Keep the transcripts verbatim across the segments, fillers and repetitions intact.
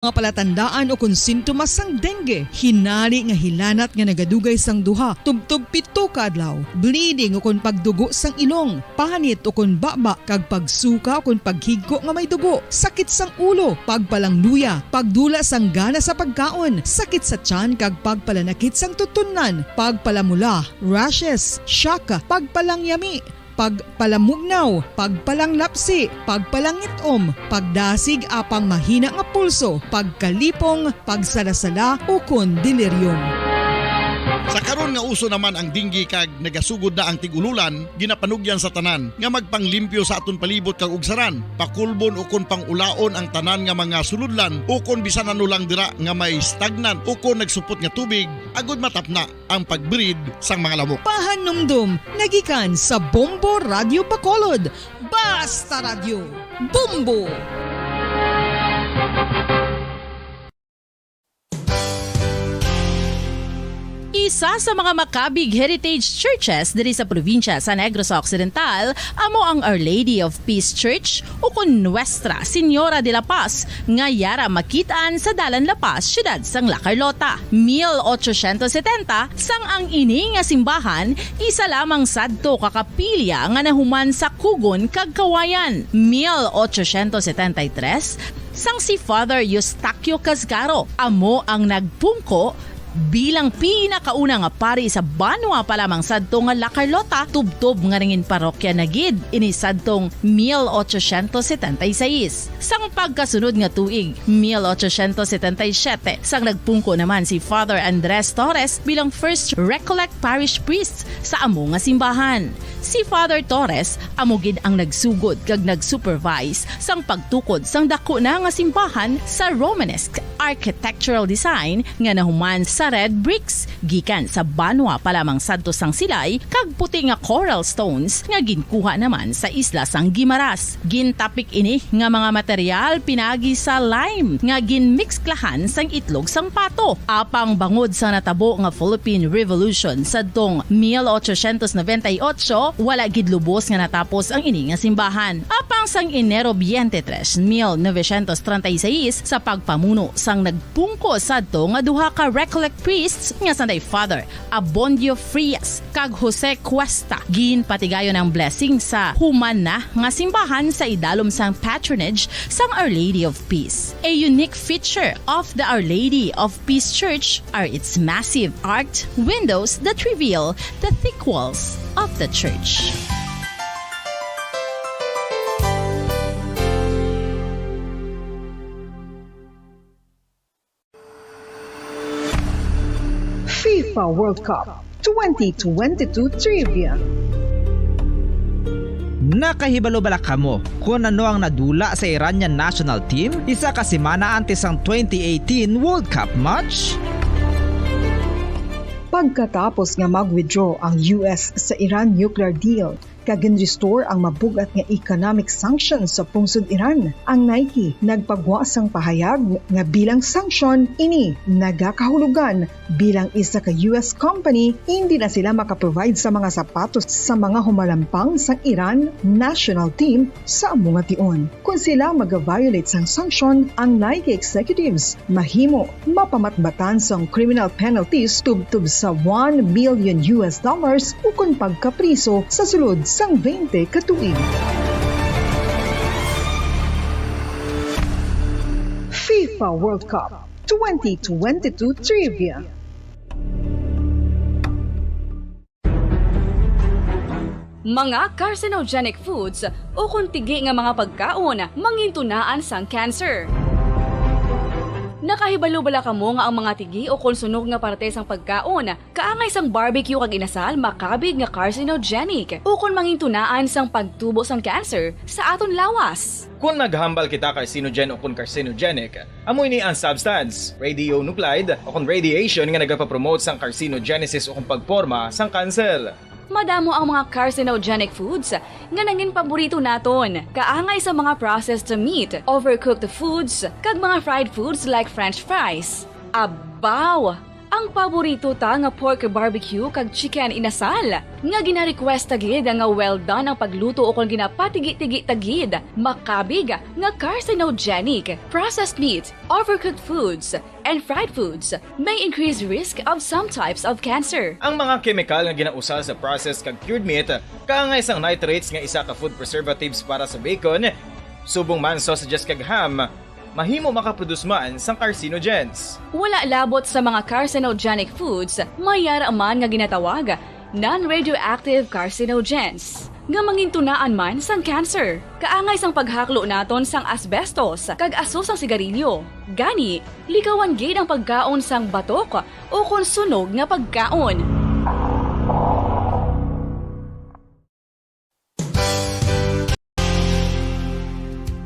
Mga palatandaan ukon sintomas sang dengue: hinari nga hilanat nga nagadugay sang duha tubtob pito ka adlaw, bleeding ukon pagdugo sang ilong, panit ukon baba kag pagsuka ukon paghigko nga may dugo, sakit sang ulo, pagpalangluya, pagdula sang gana sa pagkaon, sakit sa tiyan kag pagpalanakit sang tutunlan, pagpalamula, rashes, shock, pagpalangyami, pagpalamugnaw, pagpalanglapsi, pagpalangit-om, pagdasig apang mahina nga pulso, pagkalipong, pagsalasala, ukon delirium. Sa karon nga uso naman ang dengue kag nagasugod na ang tig-ululan, ginapanugyan sa tanan nga magpanglimpyo sa aton palibot kag ugsaran, pakulbon ukon pangulaon ang tanan nga mga sulodlan ukon bisan ano lang dira nga may stagnant ukon nagsupot nga tubig, agud matapna ang pag-breed sang mga lamok. Pahanumdom nga gikan sa Bombo Radyo Bacolod. Basta Radyo, Bombo! Isa sa mga makabig heritage churches diri sa probinsya sa Negros Occidental amo ang Our Lady of Peace Church, ukon Nuestra Señora de la Paz, nga yara makit-an sa Dalan La Paz, siyudad sang La Carlota. Mil ochocientos setenta, sang ang ini nga simbahan isa lamang sadto ka kapilya nga nahuman sa kugon kag kawayan. Mil ochocientos setenta y tres, sang si Father Eustaquio Casgaro amo ang nagpungko bilang pinakauna nga pari sa banwa pa lamang sadto nga La Carlota, tubtob nga nangin parokya na gid ini sadtong mil ochocientos setenta y seis. Sang pagkasunod nga tuig, mil ochocientos setenta y siete, sang nagpungko naman si Father Andres Torres bilang First Recollect Parish Priest sa amo nga simbahan. Si Father Torres amo gid ang nagsugod kag nag-supervise sang pagtukod sang daku na nga simbahan sa Romanesque architectural design nga nahuman sa red bricks gikan sa banwa pa lamang sadto sang silay kag puti nga coral stones nga ginkuha naman sa isla sang Guimaras. Gintapik ini nga mga material pinagi sa lime nga ginmikslahan sang itlog sang pato. Apang bangod sa natabo nga Philippine Revolution sadtong mil ochocientos noventa y ocho, wala gid lubos nga natapos ang ini nga simbahan. Apang sang Enero twenty-three, mil novecientos treinta y seis, sa pagpamuno sang nagpungko sadto nga duha ka Recollect priests nga sanday Father Abondio Frias kag Jose Cuesta, ginpatigayon ang blessing sa human na nga simbahan sa idalom sang patronage sang Our Lady of Peace. A unique feature of the Our Lady of Peace Church are its massive arched windows that reveal the thick walls of the church. FIFA World Cup twenty twenty-two Trivia. Nakahibalo bala kamo kon ano ang nadula sa Iranian national team isa ka semana antes sang twenty eighteen World Cup match? Pagkatapos nga mag-withdraw ang U S sa Iran nuclear deal, kag gin-restore ang mabug-at nga economic sanctions sa pungsod Iran. Ang Nike nagpagwa sang pahayag nga bilang sanction ini nagakahulugan bilang isa ka U S company, hindi na sila makaprovide sa mga sapatos sa mga humalampang sang Iran national team sa amo nga tion. Kon sila mag-violate sang sanction, ang Nike executives mahimo mapamatbatan sang criminal penalties tubtob sa one million U S dollars ukon pagkapriso sa sulod sang twenty ka tuig. FIFA World Cup twenty twenty-two Trivia. Mga carcinogenic foods ukon tigi nga mga pagkaon mangintunaan sang cancer. Nakahibalo bala kamo nga ang mga tigi ukon sunog nga parte sang pagkaon, kaangay sang barbecue kag inasal, makabig nga carcinogenic ukon mangintunaan sang pagtubo sang cancer sa aton lawas? Kon naghambal kita carcinogen ukon carcinogenic, amo ini ang substance, radionuclide, ukon radiation nga nagapapromote sang carcinogenesis ukon pagporma sang kanser. Madamo ang mga carcinogenic foods nga nangin paborito naton, kaangay sa mga processed meat, overcooked foods, kag mga fried foods like French fries. Abaw! Ang paborito ta nga pork barbecue kag chicken inasal, nga gina-request ta gid nga well done ang pagluto ukon ginapatigi-tigi ta gid, makabig nga carcinogenic. Processed meat, overcooked foods, and fried foods may increase risk of some types of cancer. Ang mga kemikal nga ginausa sa processed kag cured meat, kaangay sang nitrates nga isa ka food preservatives para sa bacon, subong man sausages kag ham, mahimo makaproduce man sang carcinogens. Wala labot sa mga carcinogenic foods, may yara man nga ginatawag non-radioactive carcinogens, nga mangintunaan man sang cancer. Kaangay sang paghaklo naton sang asbestos kag aso sang sigarilyo. Gani, likawan gid ang pagkaon sang batok o kon sunog nga pagkaon.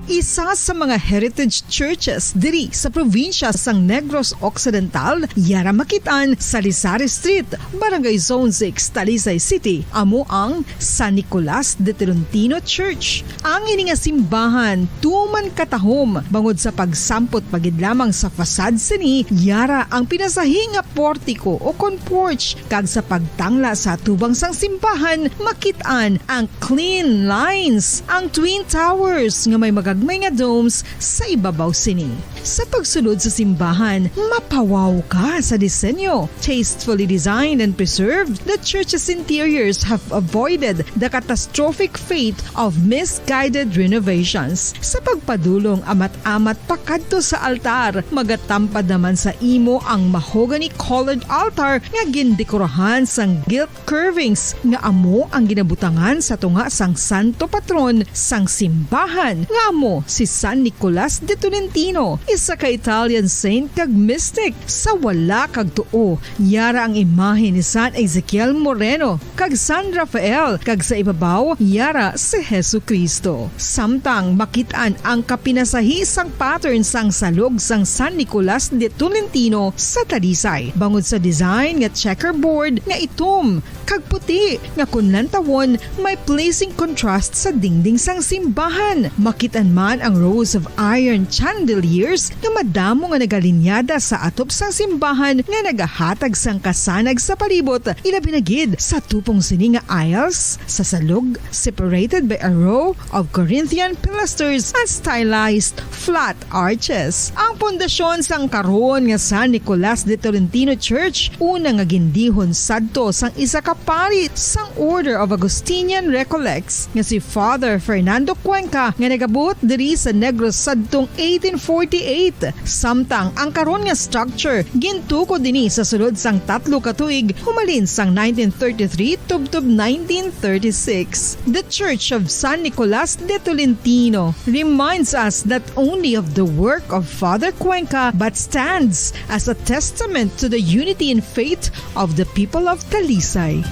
Isa sa mga heritage churches diri sa probinsya sang Negros Occidental, yara makit-an sa Rizal Street, Barangay Zone six, Talisay City, amo ang San Nicolas de Tolentino Church. Ang ini nga simbahan tuman katahom bangod sa pagsampot pa gid lamang sa facade sini, yara ang pinasahi nga portiko o kon porch, kag sa pagtangla sa atubang sang simbahan, makit-an ang clean lines, ang twin towers nga may magagmay nga domes sa ibabaw sini. Sa pagsulod sa simbahan, mapawaw ka sa disenyo. Tastefully designed and preserved, the church's interiors have avoided the catastrophic fate of misguided renovations. Sa pagpadulong amat-amat pakadto sa altar, magatampad naman sa imo ang mahogany-colored altar nga gindekorahan sang gilt curvings nga amo ang ginabutangan sa tunga sang santo patron sang simbahan, nga amo si San Nicolas de Tolentino, isa ka Italian saint kag mystic. Sa wala kag tuo, yara ang imahe ni San Ezekiel Moreno kag San Rafael, kag sa ibabaw, yara si Jesu-Cristo. Samtang makit-an ang kapinasahi sang pattern sang salog sang San Nicolas de Tolentino sa Talisay, bangod sa design nga checkerboard nga itom kag puti nga kon lantawon may pleasing contrast sa dingding sang simbahan. Makit-an man ang rows of iron chandeliers nga madamo nga nagalinyada sa atop sang simbahan nga nagahatag sang kasanag sa palibot, ilabi na gid sa tupong sini nga aisles sa salog, separated by a row of Corinthian pilasters and stylized flat arches. Ang pundasyon sang karon nga San Nicolas de Tolentino Church, una nga gindihon sadto sang isa ka pari sang Order of Augustinian Recollects nga si Father Fernando Cuenca, nga nagabot diri sa Negros sadtong eighteen forty-eight. Samtang ang karon nga structure gintukod dinhi sa sulod sang tatlo ka tuig, humalin sang nineteen thirty-three tubtob nineteen thirty-six. The Church of San Nicolas de Tolentino reminds us not only of the work of Father Cuenca, but stands as a testament to the unity in faith of the people of Talisay.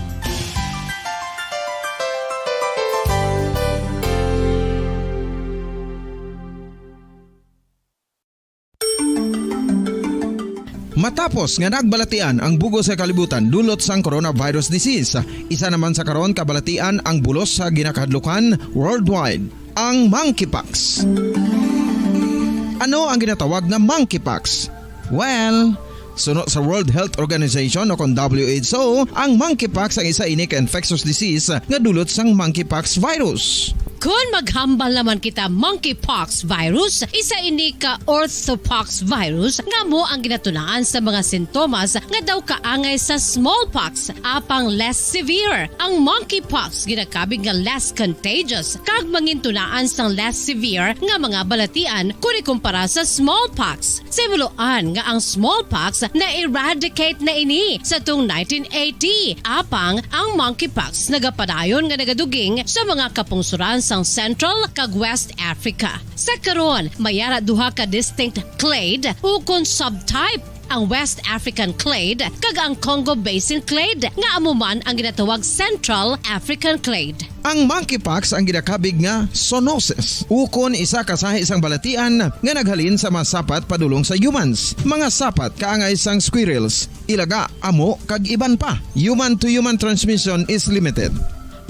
Matapos nga nagbalatian ang bug-os nga kalibutan dulot sang coronavirus disease, isa naman sa karon kabalatian ang bulos sa ginakahadlukan worldwide, ang monkeypox. Ano ang ginatawag nga monkeypox? Well, suno sa World Health Organization o kon W H O, ang monkeypox ang isa ini ka infectious disease nga dulot sang monkeypox virus. Kon maghambal naman kita, monkeypox virus, isa ini ka orthopox virus nga amo ang ginatunaan sa mga sintomas nga daw kaangay sa smallpox, apang less severe. Ang monkeypox ginakabig nga less contagious kag mangintunaan sang less severe nga mga balatian kon ikumpara sa smallpox. Sa himuloan nga ang smallpox na-eradicate na ini sa tung nineteen eighty, apang ang monkeypox nagapadayon nga nagaduging sa mga kapungsoran sang Central kag West Africa. Sa karon, may ara duha ka distinct clade ukon subtype, ang West African clade kag ang Congo Basin clade, nga amo man ang ginatawag Central African clade. Ang monkeypox ang ginakabig nga zoonosis, ukon isa ka sahi sang balatian nga naghalin sa mga sapat padulong sa humans, mga sapat kaangay sang squirrels, ilaga, amo, kag iban pa. Human to human transmission is limited.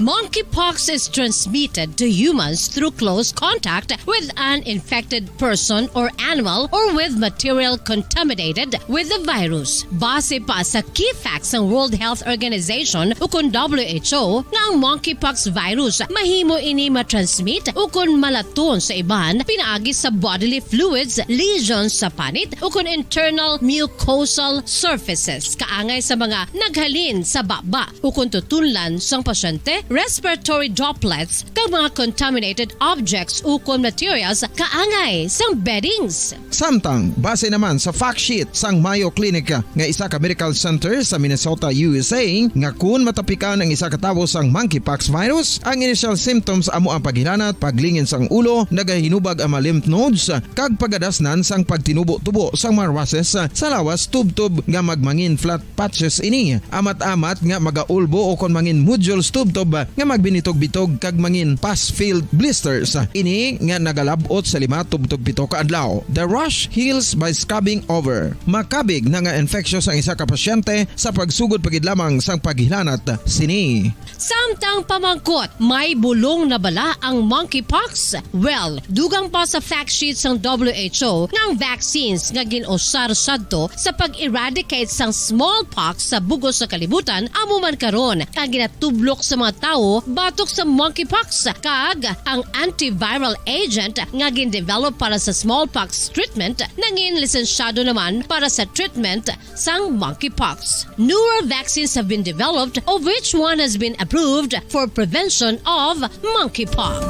Monkeypox is transmitted to humans through close contact with an infected person or animal or with material contaminated with the virus. Base pa sa key facts sang World Health Organization ukon W H O nga ang monkeypox virus mahimo ini matransmit ukon malaton sa iban pinaagi sa bodily fluids, lesions sa panit ukon internal mucosal surfaces kaangay sa mga naghalin sa baba ukon tutunlan sang pasyente, respiratory droplets, kag mga contaminated objects ukon materials kaangay sang beddings. Samtang, base naman sa fact sheet sang Mayo Clinic nga isa ka medical center sa Minnesota, U S A, nga kun matapikan ang isa ka tawo sang monkeypox virus, ang initial symptoms amo ang paghilanat, paglingin sang ulo, nagahinubag ang mga lymph nodes, kag pagadasnan sang pagtinubo-tubo sang mga rushes sa lawas tubtob nga magmangin flat patches ini. Amat-amat nga magaulbo o kon mangin nodules tubtob nga magbinitog-bitog kag mangin pus-filled blisters. Ini nga nagalab-ot sa lima tubtob pito ka adlaw. The rash heals by scabbing over. Makabig na nga infectious ang isa ka pasyente sa pagsugod pa gid lamang sang paghilanat sini. Samtang pamangkot, may bulong na bala ang monkeypox? Well, dugang pa sa fact sheet sang W H O nga ang vaccines nga gin-usar sadto sa pag-eradicate sang smallpox sa bug-os nga kalibutan amo man karon ang ginatublok sa mga tawo batok sa monkeypox, kag ang antiviral agent nga gin-develop para sa smallpox treatment nangin lisensyado naman para sa treatment sang monkeypox. Newer vaccines have been developed, of which one has been approved for prevention of monkeypox.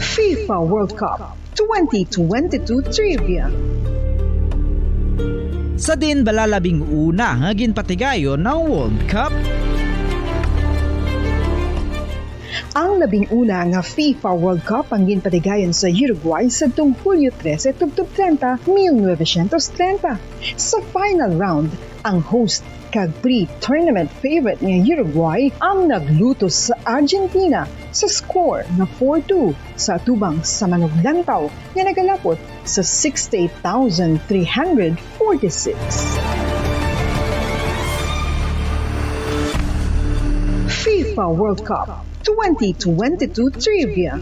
FIFA World Cup twenty twenty-two Trivia. Sa din bala labing una nga ginpatigayon ang World Cup? Ang labing una nga FIFA World Cup ang ginpatigayon sa Uruguay sadtong Hulyo trese tubtob treinta, mil novecientos treinta. Sa final round, ang host kag pre-tournament favorite nga Uruguay ang naglutos sa Argentina sa score nga four two sa atubang sa manuglantaw nga nagalapot sa sixty-eight thousand three hundred forty-six. FIFA World Cup twenty twenty-two Trivia.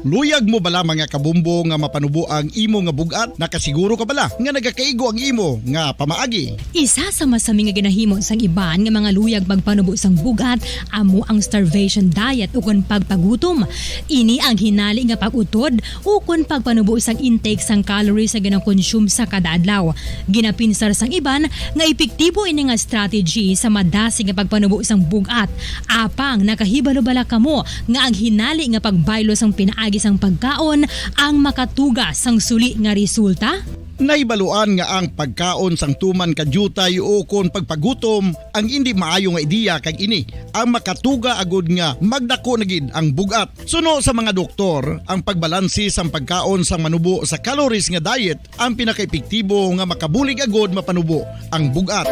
Luyag mo bala, mga kabombo, nga mapanubo ang imo nga bug-at? Nakasiguro ka bala nga nagakaigo ang imo nga pamaagi? Isa sa masami nga ginahimo sang iban nga mga luyag pagpanubo sang bug-at amo ang starvation diet ukon pagpagutom. Ini ang hinali nga pag-utod ukon pagpanubo sang intake sang calories nga ginakonsume sa kada adlaw. Ginapinsar sang iban nga epektibo ini nga strategy sa madasig nga pagpanubo sang bug-at. Apang nakahibalo bala kamo nga ang hinali nga pagbaylo sang pinaagi sang pagkaon ang makatuga sang suli nga resulta? Nahibaluan nga ang pagkaon sang tuman ka diutay ukon pagpagutom ang indi maayo nga ideya, kag ini ang makatuga agud nga magdako na gid ang bug-at. Suno sa mga doktor, ang pagbalanse sang pagkaon sang manubo sa calories nga diet ang pinakaepektibo nga makabulig agud mapanubo ang bug-at.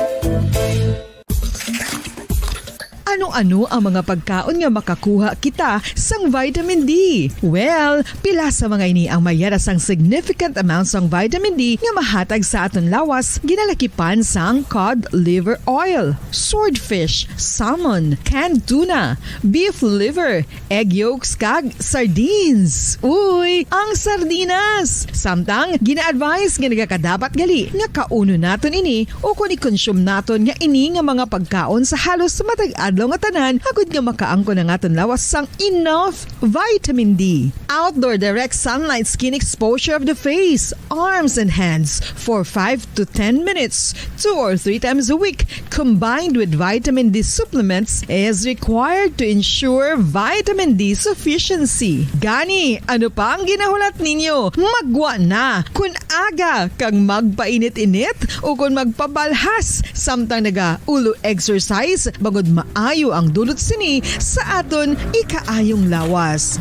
Ano-ano ang mga pagkaon nga makakuha kita sang vitamin D? Well, pila sa mga ini ang mayara sang significant amount sang vitamin D nga mahatag sa aton lawas, ginalakipan sang cod liver oil, swordfish, salmon, canned tuna, beef liver, egg yolks, kag sardines. Uy, ang sardinas! Samtang, gina-advise nga nagakadapat gali nga kaunon naton ini o kon i-consume naton nga ini nga mga pagkaon sa halos matag adlaw nga tanan, agud nga makaangkon ang aton lawas sang enough vitamin D. Outdoor direct sunlight skin exposure of the face, arms, and hands for five to ten minutes, two or three times a week, combined with vitamin D supplements, is required to ensure vitamin D sufficiency. Gani, ano pa ang ginahulat ninyo? Maggwa na! Kon aga kag magpainit-init o kon magpabalhas samtang naga-ulo exercise, bangod maayo ang dulot sini sa aton ikaayong lawas.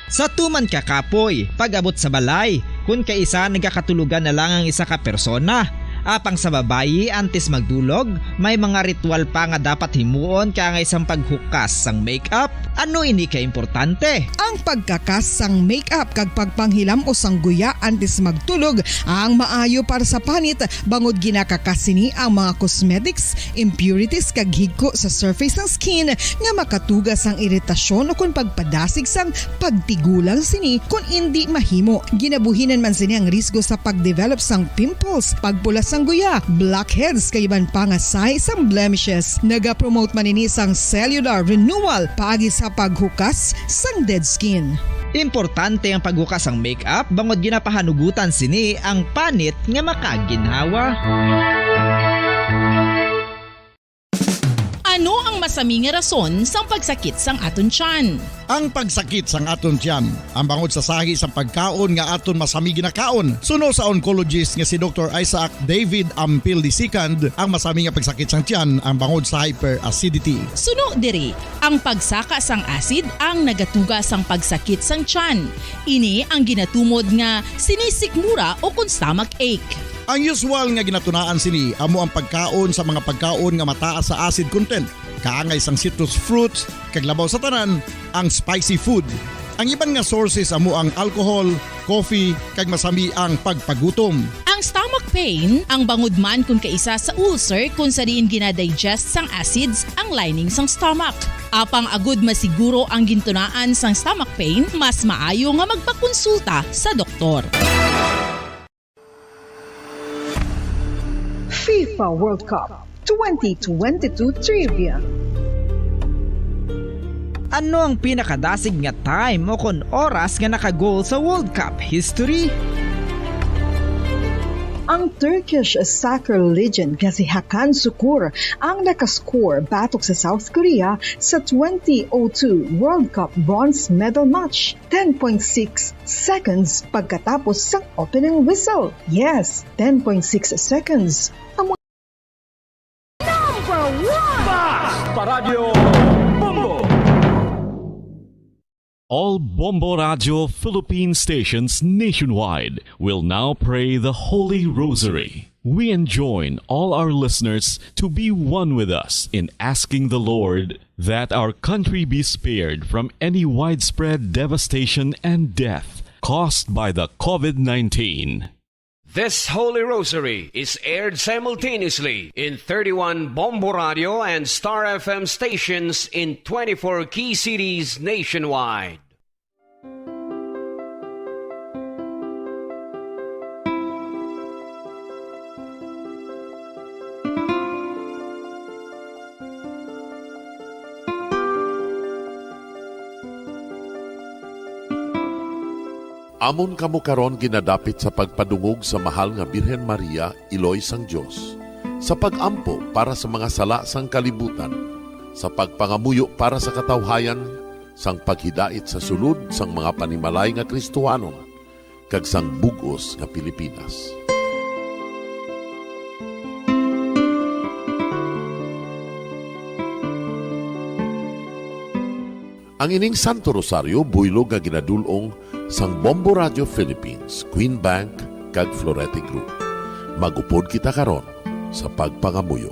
Sa tuman ka kapoy, pag-abot sa balay, kun kaisa nagakatulogan na lang ang isa ka persona, Apang sa babayi, antes magdulog, may mga ritual pa nga dapat himuon kaangay sang paghukas sang makeup. Ano ini ka importante? Ang pagkakas sang makeup kag pagpanghilam-os sang guya antes magtulog ang maayo para sa panit, bangod ginakakas sini ang mga cosmetics, impurities, kag higko sa surface sang skin nga makatuga sang iritasyon ukon pagpadasig sang pagtigulang sini kon indi mahimo. Ginabuhinan man sini ang risgo sa pag-develop sang pimples, pagpula sang guya, blackheads, kag iban pa nga sahi sang blemishes. Nagapromote man ini sang cellular renewal paagi sa paghukas sang dead skin. Importante ang paghukas sang makeup bangod ginapahanugutan sini ang panit nga makaginhawa. Ano ang masami nga rason sang pagsakit sang aton tiyan? Ang pagsakit sang aton tiyan, ang bangod sa sahi sang pagkaon nga aton masami ginakaon, suno sa oncologist nga si Doktor Isaac David Ampil the second, ang masami nga pagsakit sang tiyan ang bangod sa hyperacidity. Suno diri, ang pagsaka sang acid ang nagatuga sang pagsakit sang tiyan. Ini ang ginatumod nga sinisikmura o kon stomach ache. Ang usual nga ginatunaan sini amo ang pagkaon sa mga pagkaon nga mataas sa acid content, kaangay sang citrus fruits, kag labaw sa tanan, ang spicy food. Ang iban nga sources amo ang alcohol, coffee, kag masami ang pagpagutom. Ang stomach pain, ang bangod man kon kaisa sa ulcer kon sa diin ginadigest sang acids ang lining sang stomach. Apang agud masiguro ang gintunaan sang stomach pain, mas maayo nga magpakonsulta sa doktor. FIFA World Cup twenty twenty-two Trivia. Ano ang pinakadasig nga time o kon oras nga naka-goal sa World Cup history? Ang Turkish soccer legend nga si Hakan Sukur ang nakascore batok sa South Korea sa twenty oh two World Cup bronze medal match, ten point six seconds pagkatapos sang opening whistle. Yes, ten point six seconds. Amo Number one! Fast Paradyo Bombo! All Bombo Radio Philippine stations nationwide will now pray the Holy Rosary. We enjoin all our listeners to be one with us in asking the Lord that our country be spared from any widespread devastation and death caused by the COVID nineteen. This Holy Rosary is aired simultaneously in thirty-one Bombo Radio and Star F M stations in twenty-four key cities nationwide. Amon kamo karon ginadapit sa pagpadungog sa Mahal nga Birhen Maria, Iloy sang Dios, sa pag-ampo para sa mga sala sang kalibutan, sa pagpangamuyo para sa katawhayan, sang paghidait sa sulod sang mga panimalay nga Kristohanon, kag sang bug-os nga Pilipinas. Ang ining Santo Rosario buylog nga ginadul-ong sang Bombo Radio Philippines, Queen Bank, kag Florete Group. Mag-upod kita karon sa pagpangamuyo.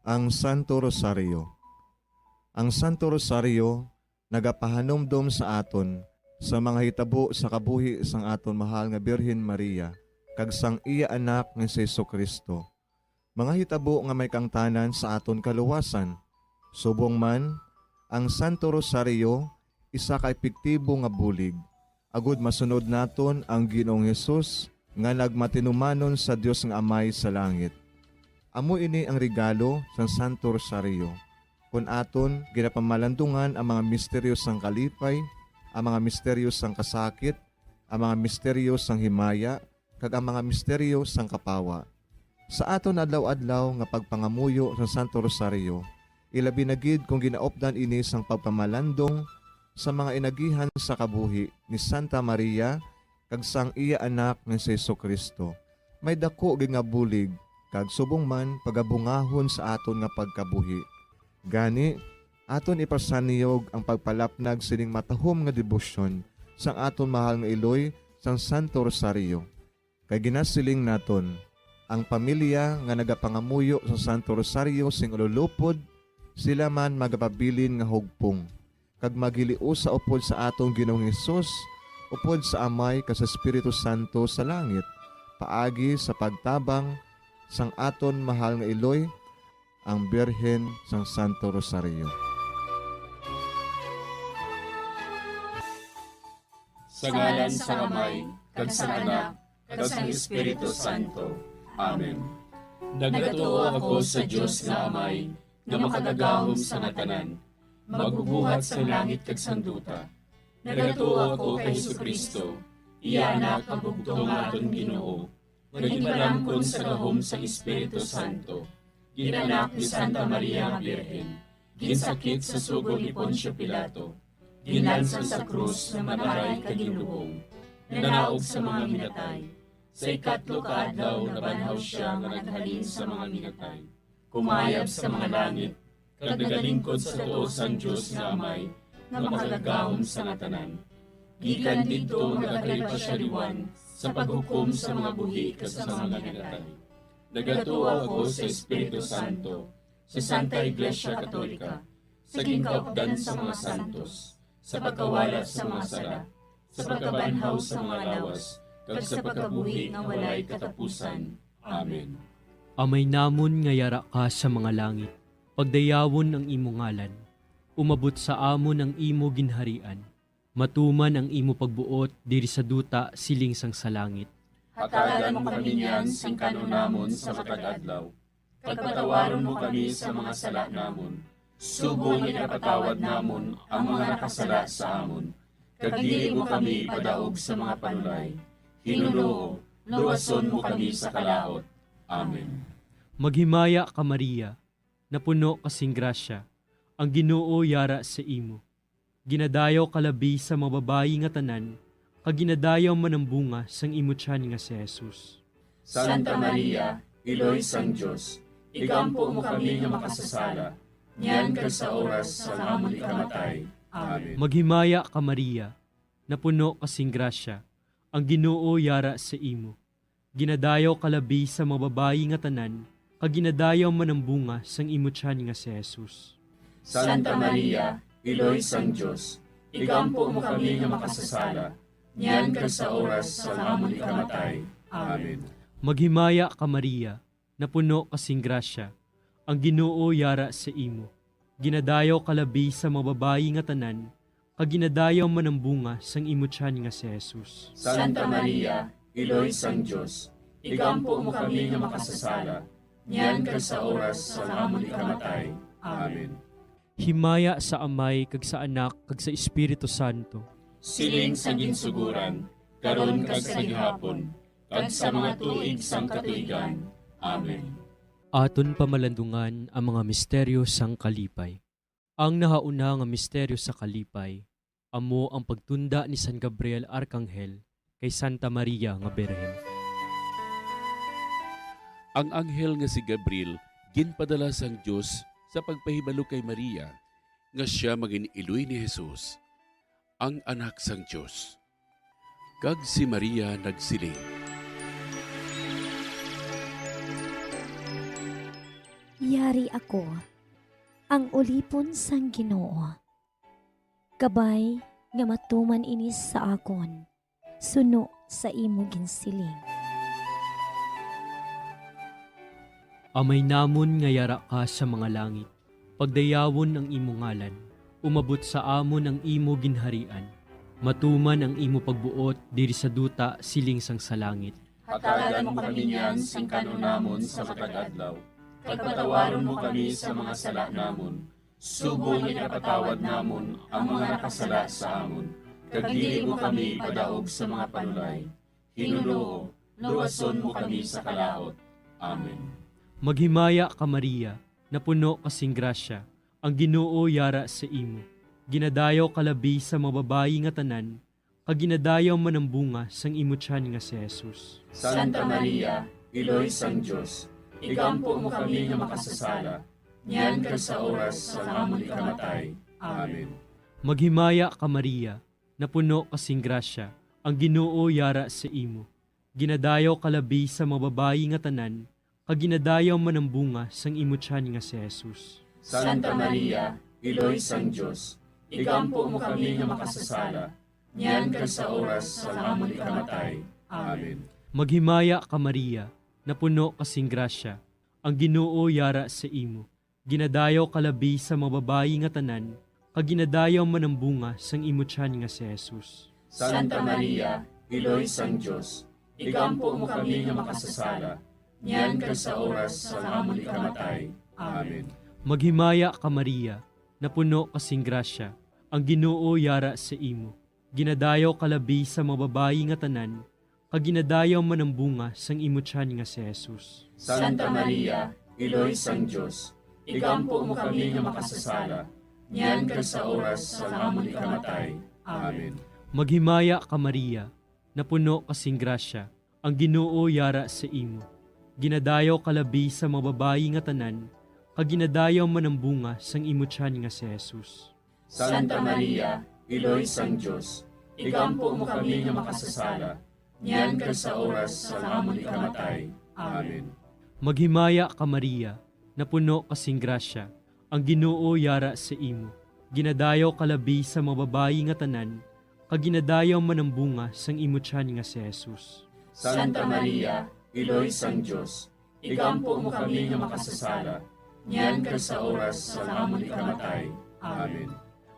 Ang Santo Rosario. Ang Santo Rosario nagapahanumdom sa aton sa mga hitabo sa kabuhi sang aton mahal nga Birhen Maria kag sang iya Anak nga si Jesu-Cristo, mga hitabo nga may kaangtanan sa aton kaluwasan. Subong man, ang Santo Rosario isa ka epektibo nga bulig agud masunod naton ang Ginoong Hesus nga nagmatinumanon sa Dios nga Amay sa langit. Amo ini ang regalo sang Santo Rosario, kon aton ginapamalandungan ang mga misteryo sang kalipay, ang mga misteryo sang kasakit, ang mga misteryo sang himaya, kag ang mga misteryo sang kapawa. Sa aton adlaw-adlaw nga pagpangamuyo sa Santo Rosario, ilabi na gid kon ginaupdan ini sang pagpamalandong sa mga inagihan sa kabuhi ni Santa Maria kag sang iya Anak nga si Jesu-Cristo, may daku gid nga bulig kag subong man pagabungahon sa aton nga pagkabuhi. Gani, aton ipasaniyog ang pagpalapnag sining matahom nga debosyon sang aton mahal nga iloy sang Santo Rosario. Kay ginasiling naton, ang pamilya nga nagapangamuyo sa Santo Rosario sing ululupod, sila man magapabilin nga hugpong, kag maghiliusa upod sa aton Ginoong Hesus, upod sa Amay kag sa Espiritu Santo sa langit, paagi sa pagtabang sang aton mahal nga iloy, ang Birhen sang Santo Rosario. Sa ngalan sang Amay, kag sang Anak, kag sang Espiritu Santo. Amen. Nagatuo ako sa Dios nga Amay, nga makagagahom sa nga tanan, magbubuhat sa langit kag sang duta. Nagatuo ako kay Jesu-Cristo, iya Anak nga bugtong nga aton Ginoo, nga ginpalamkon sa gahom sang Espiritu Santo, ginanak ni Santa Maria nga Birhen, ginsakit sa sugo ni Poncio Pilato, ginlansang sa krus nga mataray kag ginlubong, nanaog sa mga minatay. Sa ikatlo ka adlaw nabanhaw sia nga naghalin sa mga minatay, kumayab sa mga langit, kag nagalingkod sa tuo sang Dios nga Amay, nga makagagahom sa nga tanan. Gikan didto nagakalipasyariwan sa paghukom sa mga buhi kag sa mga minatay. Nagatuo ako sa Espiritu Santo, sa Santa Iglesia Katolika, sa ginkaupdan sa mga santos, sa pagkawala sa mga sala, sa pagkabanhaw sa mga lawas, kag sa pagkabuhi nga walay katapusan. Amen. Amay namon nga yara ka sa mga langit, pagdayawon ang imo ngalan. Umabot sa amon ang imo ginharian. Matuman ang imo pagbuot diri sa duta siling sang sa langit. Hatagan mo kami niyan sing kan-on namon sa matag adlaw, kag patawaron mo kami sa mga sala namon, subong nga ginapatawad namon ang mga nakasala sa amon, kag dili mo kami ipadaog sa mga panulay. Ginoo, luwason mo kami sa kalaut. Amen. Maghimaya ka, Maria, napuno ka sing grasya, ang Ginoo yara sa imo. Ginadayaw ka labi sa mga babayi nga tanan, kag ginadayaw man ang bunga sang imo tiyan nga si Jesus. Santa Maria, Iloy sang Dios, igampo mo kami nga makasasala, niyan kag sa oras sang amon ikamatay. Amen. Maghimaya ka, Maria, napuno ka sing grasya, ang Ginoo yara sa imo. Ginadayaw ka labi sa mga babayi nga tanan, kag ginadayaw man ang bunga sang imo tiyan nga si Jesus. Santa Maria, Iloy sang Dios, igampo mo kami nga makasasala, niyan kag sa oras sang amon ikamatay. Amen. Maghimaya ka, Maria, napuno ka sing grasya, ang Ginoo yara sa imo. Ginadayaw ka labi sa mga babayi nga tanan, kag ginadayaw man ang bunga sang imo tiyan nga si Jesus. Santa Maria, Iloy sang Dios, igampo mo kami nga makasasala, niyan kag sa oras sang amon ikamatay. Amen. Himaya sa Amay, kag sa Anak, kag sa Espiritu Santo. Siling sa ginsuguran, karon kag sa gihapon, kag sa mga tuig sang katuigan. Amen. Aton pamalandungan ang mga misteryo sang kalipay. Ang nahauna nga misteryo sa kalipay amo ang pagtunda ni San Gabriel Arkanghel kay Santa Maria nga Birhen. Ang anghel nga si Gabriel ginpadala sang Dios sa pagpahibalo kay Maria nga sia mangin-iloy ni Jesus, ang Anak sang Dios. Kag si Maria nagsiling, "Yari ako, ang ulipon sang Ginoo. Kabay nga matuman ini sa akon, suno sa imo ginsiling." Amay namon nga yara ka sa mga langit, pagdayawon ang imo ngalan. Umabot sa amon ang imo ginharian. Matuman ang imo pagbuot diri sa duta siling sang sa langit. Hatagan mo kami niyan sing kan-on namon sa matag adlaw, kag patawaron mo kami sa mga sala namon, subong nga ginapatawad namon ang mga nakasala sa amon, kag dili mo kami ipadaog sa mga panulay. Ginoo, luwason mo kami sa kalaut. Amen. Maghimaya ka, Maria, napuno ka sing grasya, ang Ginoo yara sa imo. Ginadayaw ka labi sa mga babayi nga tanan, kag ginadayaw man ang bunga sang imo tiyan nga si Jesus. Santa Maria, Iloy sang Dios, igampo mo kami nga makasasala, niyan kag sa oras sang amon ikamatay. Amen. Maghimaya ka, Maria, napuno ka sing grasya, ang Ginoo yara sa imo. Ginadayaw ka labi sa mga babayi nga tanan, kag ginadayaw man ang bunga sang imo tiyan nga si Jesus. Santa Maria, Iloy sang Dios, igampo mo kami nga makasasala, niyan kag sa oras sang amon ikamatay. Amen. Maghimaya ka, Maria, napuno ka sing grasya, ang Ginoo yara sa imo. Ginadayaw ka labi sa mga babayi nga tanan, kag ginadayaw man ang bunga sang imo tiyan nga si Jesus. Santa Maria, Iloy sang Dios, igampo mo kami nga makasasala, niyan kag sa oras sang amon ikamatay. Amen. Maghimaya ka, Maria, napuno ka sing grasya, ang Ginoo yara sa imo. Ginadayaw ka labi sa mga babayi nga tanan, kag ginadayaw man ang bunga sang imo tiyan nga si Jesus. Santa Maria, Iloy sang Dios, igampo mo kami nga makasasala, niyan kag sa oras sang amon ikamatay. Amen. Maghimaya ka, Maria, napuno ka sing grasya, ang Ginoo yara sa imo. Ginadayaw ka labi sa mga babayi nga tanan, kag ginadayaw man ang bunga sang imo tiyan nga si Jesus. Santa Maria, Iloy sang Dios, igampo mo kami nga makasasala, niyan kag sa oras sang amon ikamatay. Amen. Maghimaya ka, Maria, napuno ka sing grasya, ang Ginoo yara sa imo. Ginadayaw ka labi sa mga babayi nga tanan, kag ginadayaw man ang bunga sang imo tiyan nga si Jesus. Santa Maria, Iloy sang Dios, igampo mo kami nga makasasala, niyan kag sa oras sang amon ikamatay. Amen.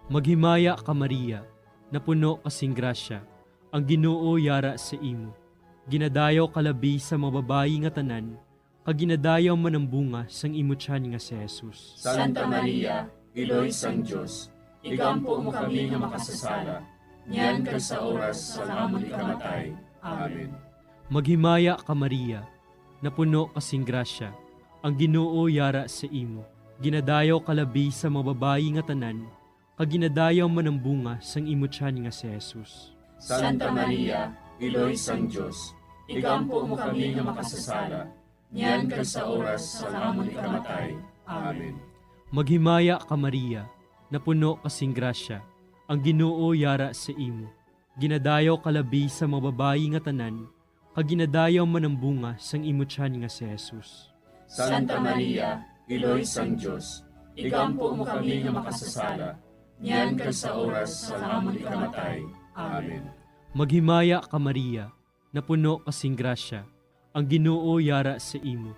Maghimaya ka, Maria, napuno ka sing grasya, ang Ginoo yara sa imo. Ginadayaw ka labi sa mga babayi nga tanan, kag ginadayaw man ang bunga sang imo tiyan nga si Jesus. Santa Maria, Iloy sang Dios, igampo mo kami nga makasasala, niyan kag sa oras sang amon ikamatay. Amen. Maghimaya ka, Maria, napuno ka sing grasya, ang Ginoo yara sa imo. Ginadayaw ka labi sa mga babayi nga tanan, kag ginadayaw man ang bunga sang imo tiyan nga si Jesus. Santa Maria, Iloy sang Dios, igampo mo kami nga makasasala, niyan kag sa oras sang amon ikamatay. Amen. Maghimaya ka, Maria, napuno ka sing grasya, ang Ginoo yara sa imo. Ginadayaw ka labi sa mga babayi nga tanan, kag ginadayaw man ang bunga sang imo tiyan nga si Jesus. Santa Maria, Iloy sang Dios, igampo mo kami nga makasasala, niyan kag sa oras sang amon ikamatay. Amen. Maghimaya ka, Maria, napuno ka sing grasya, ang Ginoo yara sa imo.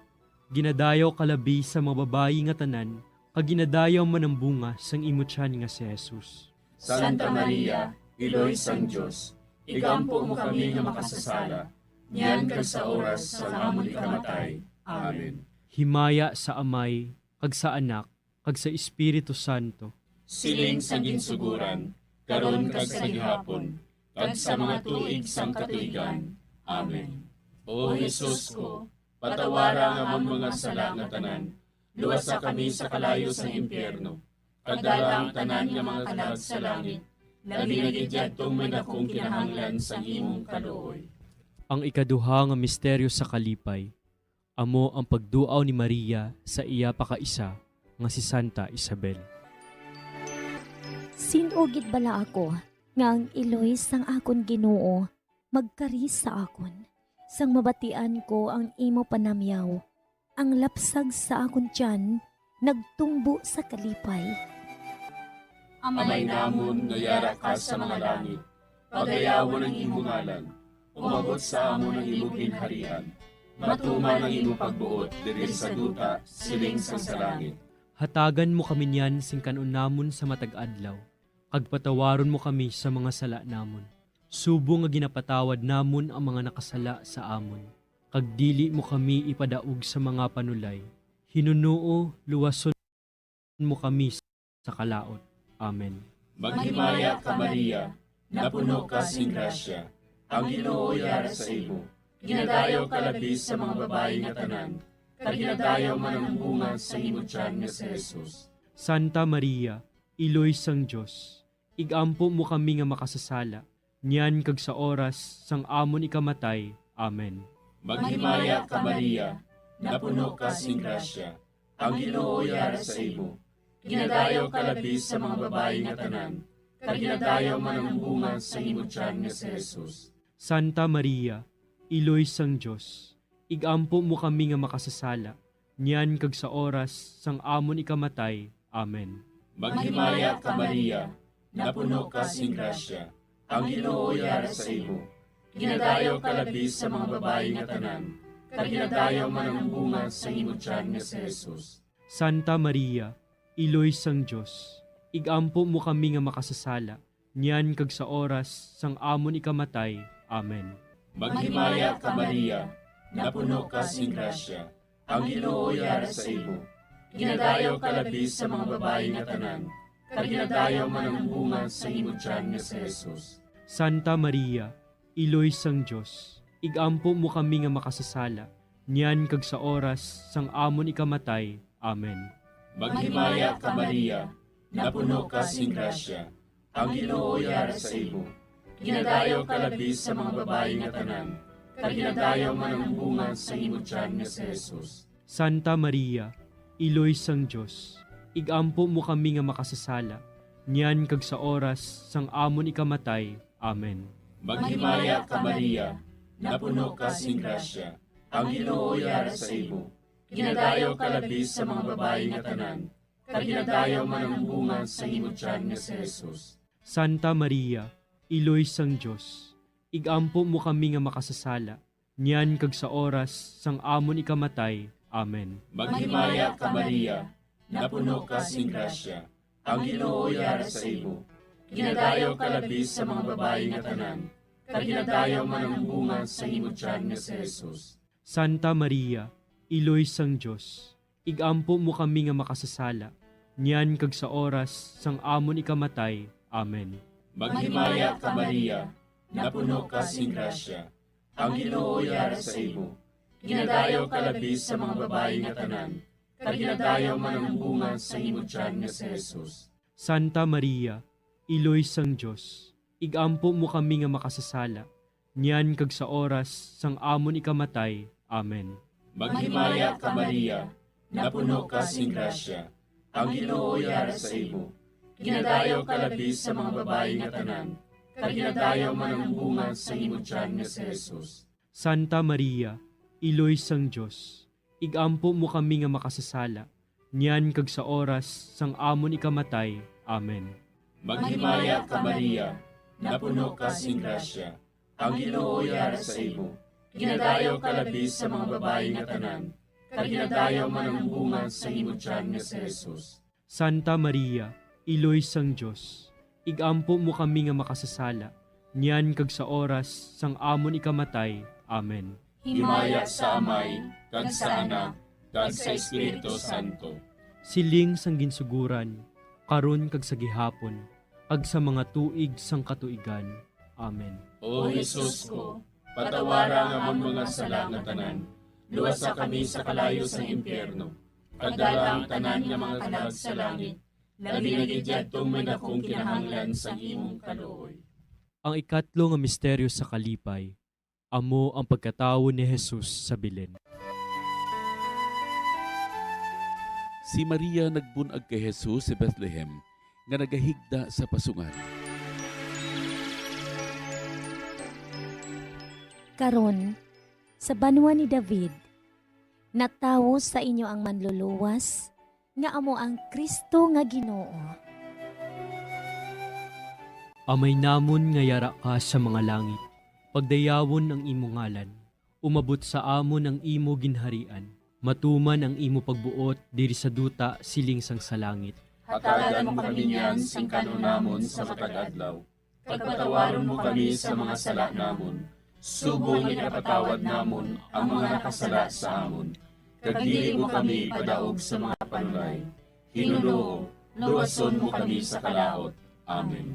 Ginadayaw ka labi sa mga babayi nga tanan, kag ginadayaw man ang bunga sang imo tiyan nga si Jesus. Santa Maria, Iloy sang Dios, igampo mo kami nga makasasala, niyan kag sa oras sang amon ikamatay. Amen. Himaya sa Amay, kag sa Anak, kag sa Espiritu Santo. Siling sa ginsuguran, karon kag sa gihapon, kag sa mga tuig sang katuigan. Amen. O Jesus ko, patawara ang amon mga sala nga tanan, luwasa kami sa kalayo sang impyerno, kag dala ang tanan nga mga kalag sa langit, labi na gid yadtong may dakong kinahanglan sang imong kaluoy. Ang ikaduha nga misteryo sa kalipay, amo ang pagduaw ni Maria sa iya pakaisa nga si Santa Isabel. Sin-o gid bala ako nga ang iloy sang akon Ginoo magkari sa akon, sang mabatian ko ang imo panamyaw? Ang lapsag sa akon tiyan nagtumbo sa kalipay. Amay namon nga yara ka sa mga langit, pagayawon ang imo ngalan. Umabot sa amon ang imo ginharian. Matuman ang imo pagbuot diri sa duta, siling sang sa langit. Hatagan mo kami niyan sing kan-on namon sa matag adlaw, kag patawaron mo kami sa mga sala namon, subong nga ginapatawad namon ang mga nakasala sa amon. Kag dili mo kami ipadaog sa mga panulay, hinunoo, luwason mo kami sa kalaut. Amen. Maghimaya ka, Maria, napuno ka sing grasya, ang Ginoo yara sa imo. Ginadayaw ka labi sa mga babayi nga tanan, kag ginadayaw man ang bunga sa imo tiyan nga si Jesus. Santa Maria, Iloy sang Dios, igampo mo kami nga makasasala, niyan kag sa oras sang amon ikamatay. Amen. Maghimaya ka, Maria, napuno ka sing grasya, ang Ginoo yara sa imo. Ginadayaw ka labi sa mga babayi nga tanan, kag ginadayaw man ang bunga sang imo tiyan nga si Jesus. Santa Maria, Iloy sang Dios, igampo mo kami nga makasasala, niyan kag sa oras sang amon ikamatay. Amen. Maghimaya ka, Maria, napuno ka sing grasya, ang Ginoo yara sa imo. Ginadayaw ka labi sa mga babayi nga tanan, kag ginadayaw man ang bunga sang imo tiyan nga si Jesus. Santa Maria, Iloy sang Dios, igampo mo kami nga makasasala, niyan kag sa oras sang amon ikamatay. Amen. Maghimaya ka, Maria, napuno ka sing grasya, ang Ginoo yara sa imo. Ginadayaw ka labi sa mga babayi nga tanan, kag ginadayaw man ang bunga sang imo tiyan nga si Jesus. Santa Maria, Iloy sang Dios, igampo mo kami nga makasasala, niyan kag sa oras sang amon ikamatay. Amen. Maghimaya ka, Maria, napuno ka sing grasya, ang Ginoo yara sa imo. Ginadayaw ka labi sa mga babayi nga tanan, kag ginadayaw man ang bunga sang imo tiyan nga si Jesus. Santa Maria, Iloy sang Dios, igampo mo kami nga makasasala, niyan kag sa oras sang amon ikamatay. Amen. Maghimaya ka, Maria, napuno ka sing grasya, ang Ginoo yara sa imo. Ginadayaw ka labi sa mga babayi nga tanan, kag ginadayaw man ang bunga sang imo tiyan nga si Jesus. Santa Maria, Iloy sang Dios, igampo mo kami nga makasasala, niyan kag sa oras sang amon ikamatay. Amen. Maghimaya ka, Maria, napuno ka sing grasya, ang Ginoo yara sa imo. Ginadayaw ka labi sa mga babayi nga tanan, kag ginadayaw man ang bunga sang imo tiyan nga si Jesus. Santa Maria, Iloy sang Dios, igampo mo kami nga makasasala, niyan kag sa oras sang amon ikamatay. Amen. Maghimaya ka, Maria, napuno ka sing grasya, ang Ginoo yara sa imo. Ginadayaw ka labi sa mga babayi nga tanan, kag ginadayaw man ang bunga sang imo tiyan nga si Jesus. Santa Maria, Iloy sang Dios, igampo mo kami nga makasasala, niyan kag sa oras sang amon ikamatay. Amen. Maghimaya ka, Maria, napuno ka sing grasya, ang Ginoo yara sa imo. Ginadayaw ka labi sa mga babayi nga tanan, kag ginadayaw man ang bunga sang imo tiyan nga si Jesus. Santa Maria, Iloy sang Dios, igampo mo kami nga makasasala, niyan kag sa oras sang amon ikamatay. Amen. Maghimaya ka, Maria, napuno ka sing grasya, ang Ginoo yara sa imo. Ginadayaw ka labi sa mga babayi nga tanan, kag ginadayaw man ang bunga sang imo tiyan nga si Jesus. Santa Maria, Iloy sang Dios, igampo mo kami nga makasasala, niyan kag sa oras sang amon ikamatay. Amen. Himaya sa Amay, kag sa Anak, kag sa Espiritu Santo. Siling sang ginsuguran, karon kag sa gihapon, kag sa mga tuig sang katuigan. Amen. O Jesus ko, patawara ang amon mga sala nga tanan, luwasa kami sa kalayo sang impyerno, kag dala ang tanan nga mga kalag sa langit, labi na gid yadtong may dakong kinahanglan sang imong kaluoy. Ang ikatlo nga misteryo sa kalipay, amo ang pagkatawo ni Jesus sa Belen. Si Maria nagbun-ag kay Jesus sa Bethlehem, nga nagahigda sa pasungan. Karon, sa banwa ni David, natawo sa inyo ang Manluluwas, nga amo ang Cristo nga Ginoo. Amay namon nga yara ka sa mga langit, pagdayawon ang imo ngalan. Umabot sa amon ang imo ginharian. Matuman ang imo pagbuot diri sa duta siling sang sa langit. Hatagan mo kami niyan sing kan-on namon sa matag adlaw, kag patawaron mo kami sa mga sala namon, subong nga ginapatawad namon ang mga nakasala sa amon, kag dili mo kami ipadaog sa mga panulay. Ginoo, luwason mo kami sa kalaut. Amen.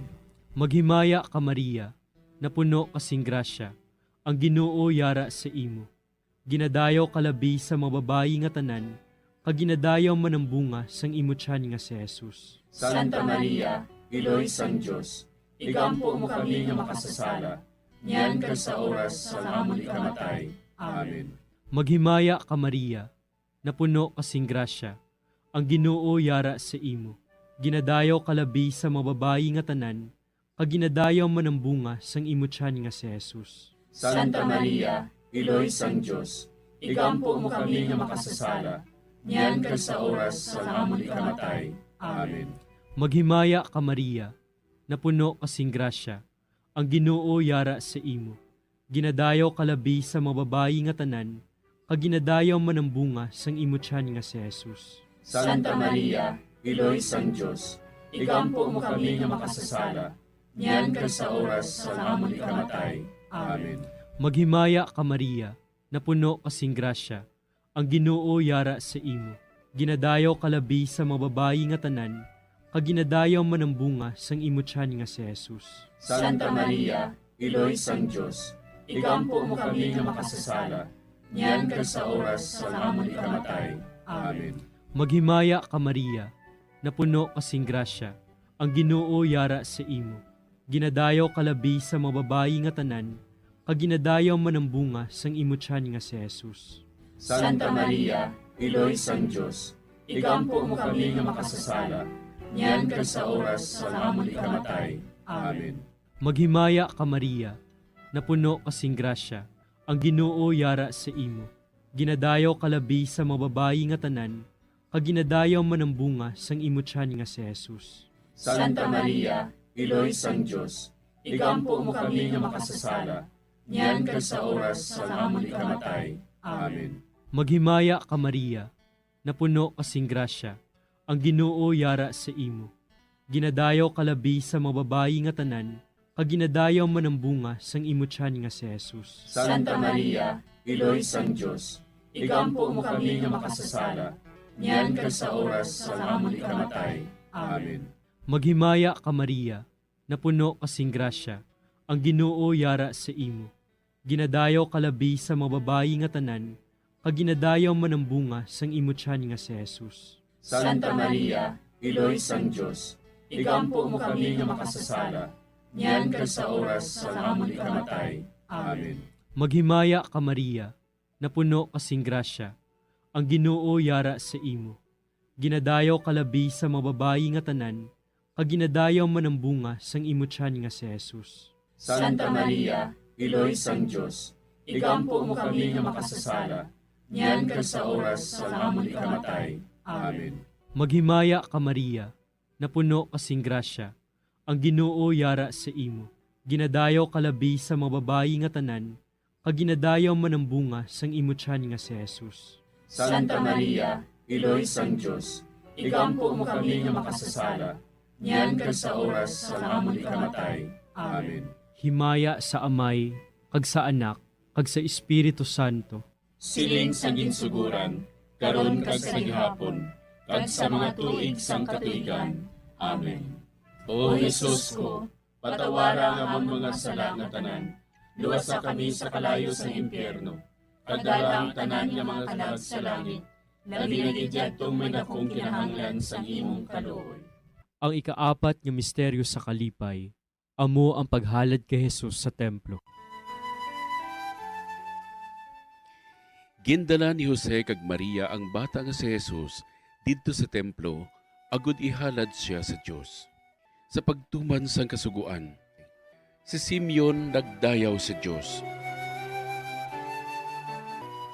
Maghimaya ka, Maria, napuno ka sing grasya, ang Ginoo yara sa imo. Ginadayaw ka labi sa mga babayi nga tanan, kag ginadayaw man ang bunga sang imo tiyan nga si Jesus. Santa Maria, Iloy sang Dios, igampo mo kami nga makasasala, niyan kag sa oras sang amon ikamatay. Amen. Maghimaya ka, Maria, napuno ka sing grasya, ang Ginoo yara sa imo. Ginadayaw ka labi sa mga babayi nga tanan, kag ginadayaw man ang bunga sang imo tiyan nga si Jesus. Santa Maria, Iloy sang Dios, igampo mo kami nga makasasala, niyan kag sa oras sang amon ikamatay. Amen. Maghimaya ka, Maria, napuno ka sing grasya, ang Ginoo yara sa imo. Ginadayaw ka labi sa mga babayi nga tanan, kag ginadayaw man ang bunga sang imo tiyan nga si Jesus. Santa Maria, Iloy sang Dios, igampo mo kami nga makasasala, niyan kag sa oras sang amon ikamatay. Amen. Maghimaya ka, Maria, napuno ka sing grasya, ang Ginoo yara sa imo. Ginadayaw ka labi sa mga babayi nga tanan, kag ginadayaw man ang bunga sang imo tiyan nga si Jesus. Santa Maria, Iloy sang Dios, igampo mo kami nga makasasala, niyan kag sa oras sang amon ikamatay. Amen. Maghimaya ka, Maria, napuno ka sing grasya, ang Ginoo yara sa imo. Ginadayaw ka labi sa mga babayi nga tanan, kag ginadayaw man ang bunga sang imo tiyan nga si Jesus. Santa Maria, Iloy sang Dios, igampo mo kami nga makasasala, niyan kag sa oras sang amon ikamatay. Amen. Maghimaya ka, Maria, napuno ka sing grasya, ang Ginoo yara sa imo. Ginadayaw ka labi sa mga babayi nga tanan, kag ginadayaw man ang bunga sang imo tiyan nga si Jesus. Santa Maria, Iloy sang Dios, igampo mo kami nga makasasala, niyan kag sa oras sang amon ikamatay. Amen. Maghimaya ka, Maria, napuno ka sing grasya, ang Ginoo yara sa imo. Ginadayaw ka labi sa mga babayi nga tanan, kag ginadayaw man ang bunga sang imo tiyan nga si Jesus. Santa Maria, Iloy sang Dios, igampo mo kami nga makasasala, niyan kag sa oras sang amon ikamatay. Amen. Maghimaya ka, Maria, napuno ka sing grasya, ang Ginoo yara sa imo. Ginadayaw ka labi sa mga babayi nga tanan, kag ginadayaw man ang bunga sang imo tiyan nga si Jesus. Santa Maria, Iloy sang Dios, igampo mo kami nga makasasala, niyan kag sa oras sang amon ikamatay. Amen. Maghimaya ka, Maria, napuno ka sing grasya, ang Ginoo yara sa imo. Ginadayaw ka labi sa mga babayi nga tanan, kag ginadayaw man ang bunga sang imo tiyan nga si Jesus. Santa Maria, Iloy sang Dios, igampo mo kami nga makasasala, niyan kag sa oras sang amon ikamatay. Amen. Maghimaya ka, Maria, napuno ka sing grasya, ang Ginoo yara sa imo. Ginadayaw ka labi sa mga babayi nga tanan, kag ginadayaw man ang bunga sang imo tiyan nga si Jesus. Santa Maria, Iloy sang Dios, igampo mo kami nga makasasala, niyan kag sa oras sang amon ikamatay. Amen. Himaya sa Amay, kag sa Anak, kag sa Espiritu Santo. Siling sa ginsuguran, karon kag sa gihapon, kag sa mga tuig sang katuigan. Amen. O Jesus ko, patawara ang amon mga sala nga tanan, luwasa kami sa kalayo sang impyerno, kag dala ang tanan nga mga kalag sa langit, labi na gid yadtong may dakong kinahanglan sang imong kaluoy. Ang ikaapat nga misteryo sa kalipay, amo ang paghalad kay Jesus sa templo. Gindala ni Jose kag Maria ang bata nga si Jesus didto sa templo, agod ihalad sia sa Dios. Sa pagtuman sang Kasugoan, si Simeon nagdayaw sa Dios,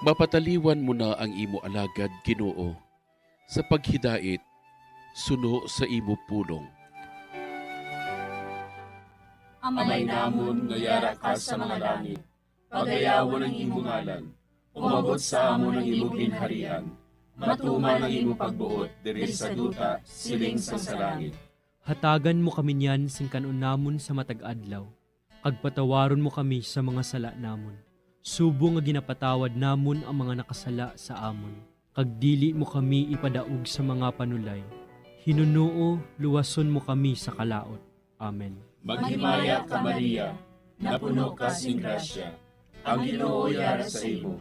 "Mapataliwan mo na ang imo alagad, Ginoo, sa paghidait suno sa imo pulong. Amay namon nga yara ka sa mga langit, pagayawon ang imo ngalan. Umabot sa amon ang imo ginharian. Matuman ang imo pagbuot diri sa duta, siling sang sa langit." Hatagan mo kami niyan sing kan-on namon sa matag adlaw, kag patawaron mo kami sa mga sala namon, subong nga ginapatawad namon ang mga nakasala sa amon, kag dili mo kami ipadaog sa mga panulay. Hinunoo, luwason mo kami sa kalaut. Amen. Maghimaya ka, Maria, napuno ka sing grasya, ang Ginoo yara sa imo.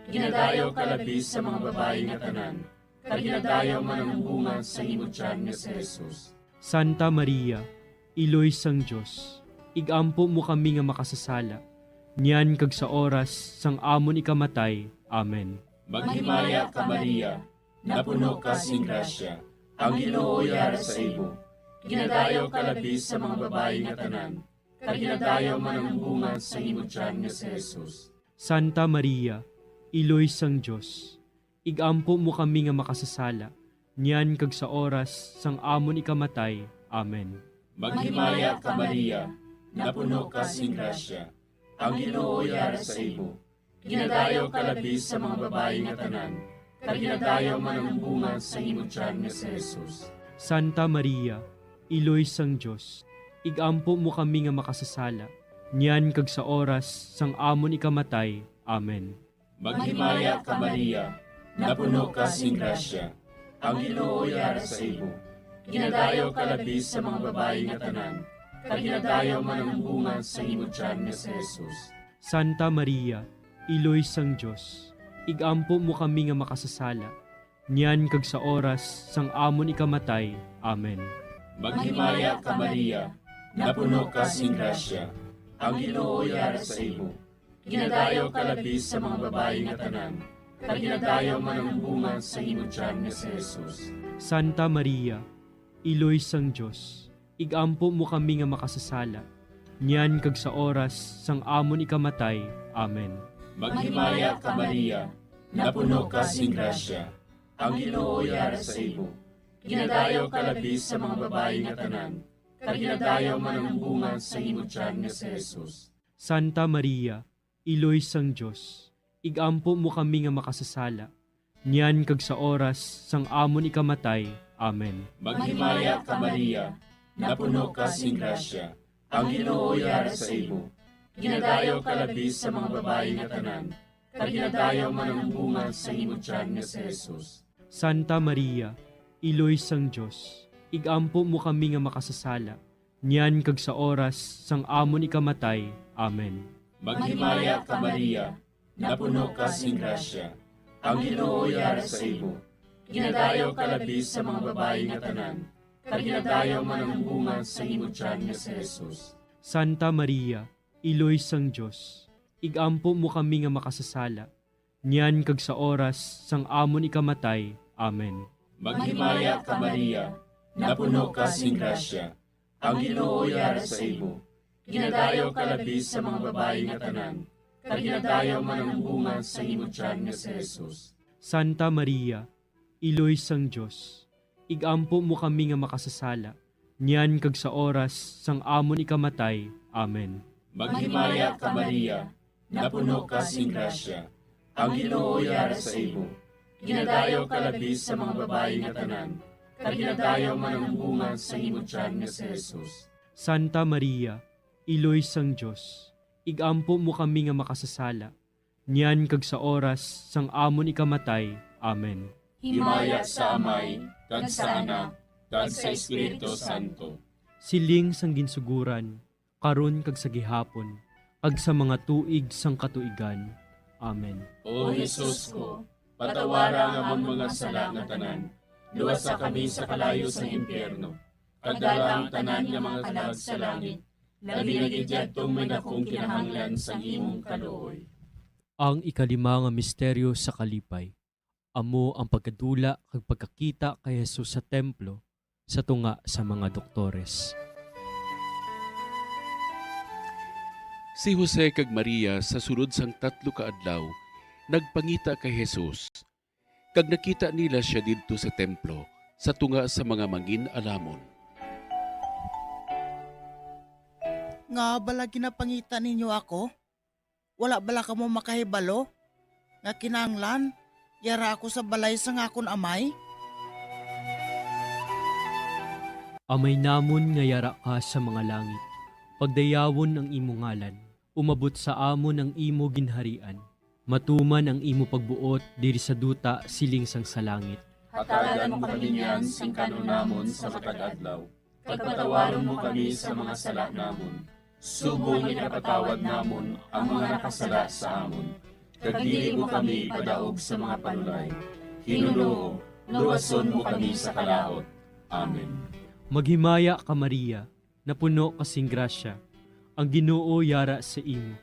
Ginadayaw ka labi sa mga babayi nga tanan, kag ginadayaw man ang bunga sa imo tiyan nga si Jesus. Santa Maria, Iloy sang Dios, ig-ampo mo kami nga makasasala, niyan kag sa oras sang amon ikamatay. Amen. Maghimaya ka, Maria, napuno ka sing grasya, ang Ginoo yara sa imo. Ginadayaw ka labi sa mga babayi nga tanan, kag ginadayaw man ang bunga sang imo tiyan nga si Jesus. Santa Maria, Iloy sang Dios, ig-ampo mo kami nga makasasala, niyan kag sa oras sang amon ikamatay. Amen. Maghimaya ka, Maria, napuno ka sing grasya, ang Ginoo yara sa imo. Ginadayaw ka labi sa mga babayi nga tanan, kag ginadayaw man ang bunga sang imo tiyan nga si Jesus. Santa Maria, Iloy sang Dios, ig-ampo mo kami nga makasasala, niyan kag sa oras sang amon ikamatay. Amen. Maghimaya ka, Maria, napuno ka sing grasya, ang Ginoo yara sa imo. Ginadayaw ka labi sa mga babayi nga tanan, kag ginadayaw man ang bunga sang imo tiyan nga si Jesus. Santa Maria, Iloy sang Dios, ig-ampo mo kami nga makasasala, niyan kag sa oras sang amon ikamatay. Amen. Maghimaya ka, Maria, napuno ka sing grasya, ang Ginoo yara sa imo. Ginadayaw ka labi sa mga babayi nga tanan, kag ginadayaw man ang bunga sang imo tiyan nga si Jesus. Santa Maria, Iloy sang Dios, ig-ampo mo kami nga makasasala, niyan kag sa oras sang amon ikamatay. Amen. Maghimaya ka, Maria, napuno ka sing grasya, ang Ginoo yara sa imo. Ginadayaw ka labi sa mga babayi nga tanan, kag ginadayaw man ang bunga sang imo tiyan nga si Jesus. Santa Maria, Iloy sang Dios, ig-ampo mo kami nga makasasala, niyan kag sa oras sang amon ikamatay. Amen. Maghimaya ka, Maria, napuno ka sing grasya, ang Ginoo yara sa imo. Ginadayaw ka labi sa mga babayi nga tanan, kag ginadayaw man ang bunga sang imo tiyan nga si Jesus. Santa Maria, Iloy sang Dios, ig-ampo mo kami nga makasasala, niyan kag sa oras sang amon ikamatay. Amen. Maghimaya ka, Maria, napuno ka sing grasya, ang Ginoo yara sa imo. Ginadayaw ka labi sa mga babayi nga tanan, kag ginadayaw man ang bunga sang imo tiyan nga si Jesus. Santa Maria, Iloy sang Dios, ig-ampo mo kami nga makasasala, niyan kag sa oras sang amon ikamatay. Amen. Maghimaya ka, Maria, napuno ka sing grasya, ang Ginoo yara sa imo. Ginadayaw ka labi sa mga babayi nga tanan, kag ginadayaw man ang bunga sang imo tiyan nga si Jesus. Santa Maria, Iloy sang Dios, ig-ampo mo kami nga makasasala, niyan kag sa oras sang amon ikamatay. Amen. Maghimaya ka, Maria, napuno ka sing grasya, ang Ginoo yara sa imo. Ginadayaw ka labi sa mga babayi nga tanan, kag ginadayaw man ang bunga sang imo tiyan nga si Jesus. Santa Maria, Iloy sang Dios, ig-ampo mo kami nga makasasala, niyan kag sa oras sang amon ikamatay. Amen. Himaya sa Amay, kag sa Anak, kag sa Espiritu Santo. Siling sang ginsuguran, karon kag sa gihapon, kag sa mga tuig sang katuigan. Amen. O Jesus ko, patawara ang amon mga sala nga tanan, luwasa kami sa kalayo sang impyerno, kag dala ang tanan nga mga kalag sa langit, labi na gid yadtong may dakong kinahanglan sang imong kaluoy. Ang ikalima nga misteryo sa kalipay, amo ang pagkadula kag pagkakita kay Jesus sa templo sa tunga sa mga doktores. Si Jose kag Maria sa sulod sang tatlo ka adlaw nagpangita kay Jesus, kag nakita nila sia didto sa templo sa tunga sa mga mangin-alamon. Ngaa bala ginapangita ninyo ako? Wala bala kamo makahibalo nga kinahanglan yara ako sa balay sang akon Amay? Amay namon nga yara ka sa mga langit, pagdayawon ang imo ngalan, umabot sa amon ang imo ginharian, matuman ang imo pagbuot diri sa duta siling sang sa langit. Hatagan mo kami niyan sing kan-on namon sa matag adlaw, kag patawaron mo kami sa mga sala namon, subong nga ginapatawad namon ang mga nakasala sa amon, kag dili mo kami ipadaog sa mga panulay. Ginoo, luwason mo kami sa kalaut. Amen. Maghimaya ka, Maria, napuno ka sing grasya, ang Ginoo yara sa imo.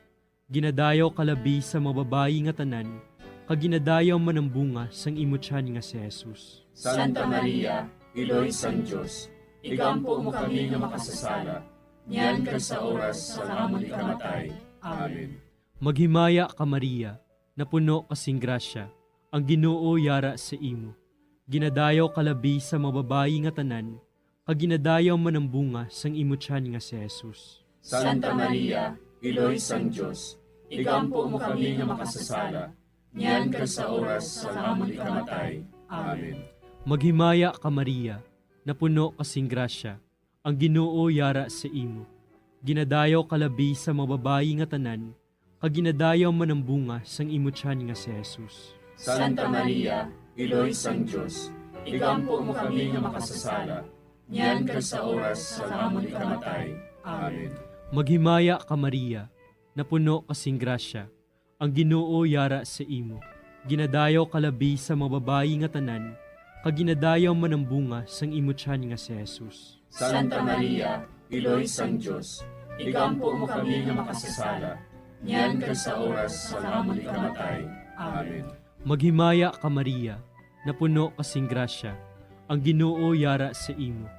Ginadayaw ka labi sa mga babayi nga tanan, kag ginadayaw man ang bunga sang imo tiyan nga si Jesus. Santa Maria, Iloy sang Dios, igampo mo kami nga makasasala, niyan kag sa oras sang amon ikamatay. Amen. Maghimaya ka, Maria, napuno ka sing grasya, ang Ginoo yara sa imo. Ginadayaw ka labi sa mga babayi nga tanan, kag ginadayaw man ang bunga sang imo tiyan nga si Jesus. Santa Maria, Iloy sang Dios, igampo mo kami nga makasasala, niyan kag sa oras sang amon ikamatay. Amen. Maghimaya ka, Maria, napuno ka sing grasya, ang Ginoo yara sa imo. Ginadayaw ka labi sa mga babayi nga tanan, kag ginadayaw man ang bunga sang imo tiyan nga si Jesus. Santa Maria, Iloy sang Dios, igampo mo kami nga makasasala, niyan kag sa oras sang amon ikamatay. Amen. Maghimaya ka, Maria, napuno ka sing grasya, ang Ginoo yara sa imo. Ginadayaw ka labi sa mga babayi nga tanan, kag ginadayaw man ang bunga sang imo tiyan nga si Jesus. Santa Maria, Iloy sang Dios, igampo mo kami nga makasasala, niyan kag sa oras sang amon ikamatay. Amen. Maghimaya ka, Maria, napuno ka sing grasya, ang Ginoo yara sa imo.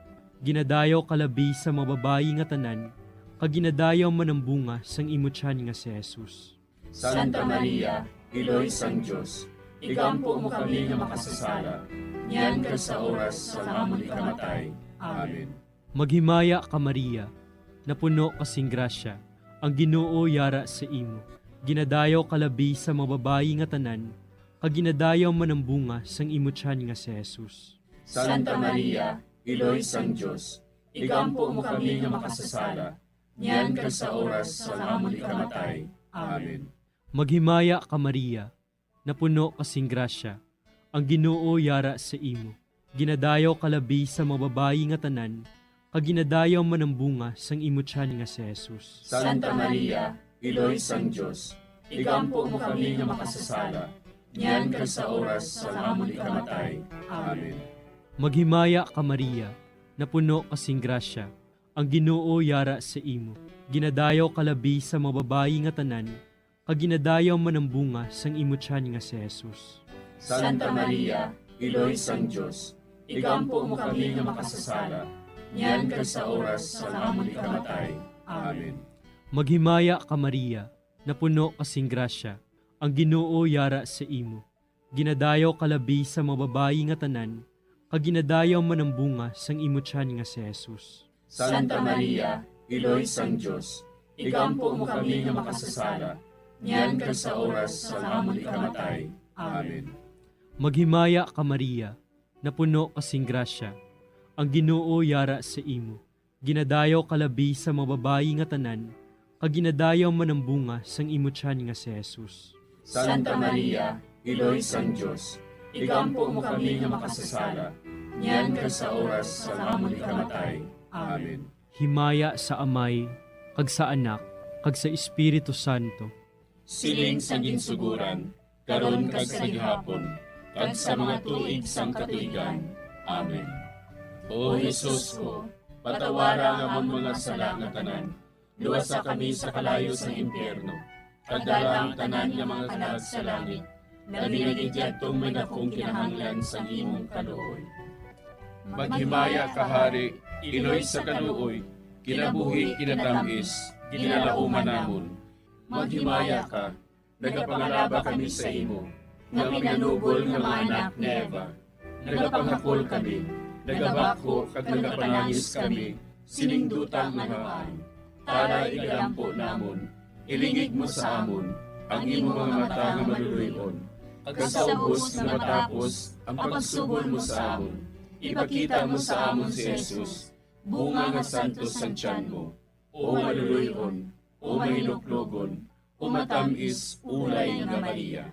Ginadayaw ka labi sa mga babayi nga tanan, kag ginadayaw man ang bunga sang imo tiyan nga si Jesus. Santa Maria, Iloy sang Dios, igampo mo kami nga makasasala, niyan kag sa oras sang amon ikamatay. Amen. Maghimaya ka, Maria, napuno ka sing grasya, ang Ginoo yara sa imo. Ginadayaw ka labi sa mga babayi nga tanan, kag ginadayaw man ang bunga sang imo tiyan nga si Jesus. Santa Maria, Iloy sang Dios, igampo mo kami nga makasasala, niyan kag sa oras sang amon ikamatay. Amen. Maghimaya ka, Maria, napuno ka sing grasya, ang Ginoo yara sa imo. Ginadayaw ka labi sa mga babayi nga tanan, kag ginadayaw man ang bunga sang imo tiyan nga si Jesus. Santa Maria, Iloy sang Dios, igampo mo kami nga makasasala, niyan kag sa oras sang amon ikamatay. Amen. Maghimaya ka, Maria, napuno ka sing grasya, ang Ginoo yara sa imo. Ginadayaw ka labi sa mga babayi nga tanan, kag ginadayaw man ang bunga sang imo tiyan nga si Jesus. Santa Maria, Iloy sang Dios, igampo mo kami nga makasasala, niyan kag sa oras sang amon ikamatay. Amen. Maghimaya ka, Maria, napuno ka sing grasya, ang Ginoo yara sa imo. Ginadayaw ka labi sa mga babayi nga tanan, kag ginadayaw man ang bunga sang imo tiyan nga si Jesus. Santa Maria, Iloy sang Dios, igampo mo kami nga makasasala, niyan kag sa oras sang amon ikamatay. Amen. Maghimaya ka, Maria, napuno ka sing grasya, ang Ginoo yara sa imo. Ginadayaw ka labi sa mga babayi nga tanan, kag ginadayaw man ang bunga sang imo tiyan nga si Jesus. Santa Maria, Iloy sang Dios, igampo mo kami nga makasasala, niyan kag sa oras sang amon ikamatay. Amen. Himaya sa Amay, kag sa Anak, kag sa Espiritu Santo. Siling sang ginsugoran, karon kag sa gihapon, kag sa mga tuig sang katuigan. Amen. O Jesus ko, patawara ang amon mga sala nga tanan, luwasa kami sa kalayo sang impyerno, kag dala ang tanan nga mga kalag sa langit, labi na gid yadtong may dakong kinahanglan sang imong kaluoy. Maghimaya ka, Hari, Iloy sa kaluoy, kinabuhi, kinatam-is, ginalauman namon. Maghimaya ka, nagapangalaba kami sa imo, nga pinanugol nga mga anak ni Eva. Nagapangakol kami, nagabako kag nagapanangis kami sining duta nga haan. Tara, igampo namon, ilingig mo sa amon ang imo mga mata nga maluloy-on, kag sa ubos nga matapos ang pagsugod mo sa amon, ipakita mo sa amon si Jesus, bunga nga santos sang tiyan mo. O maluloy-on, o mahinuklogon, o matam-is ulay nga Maria.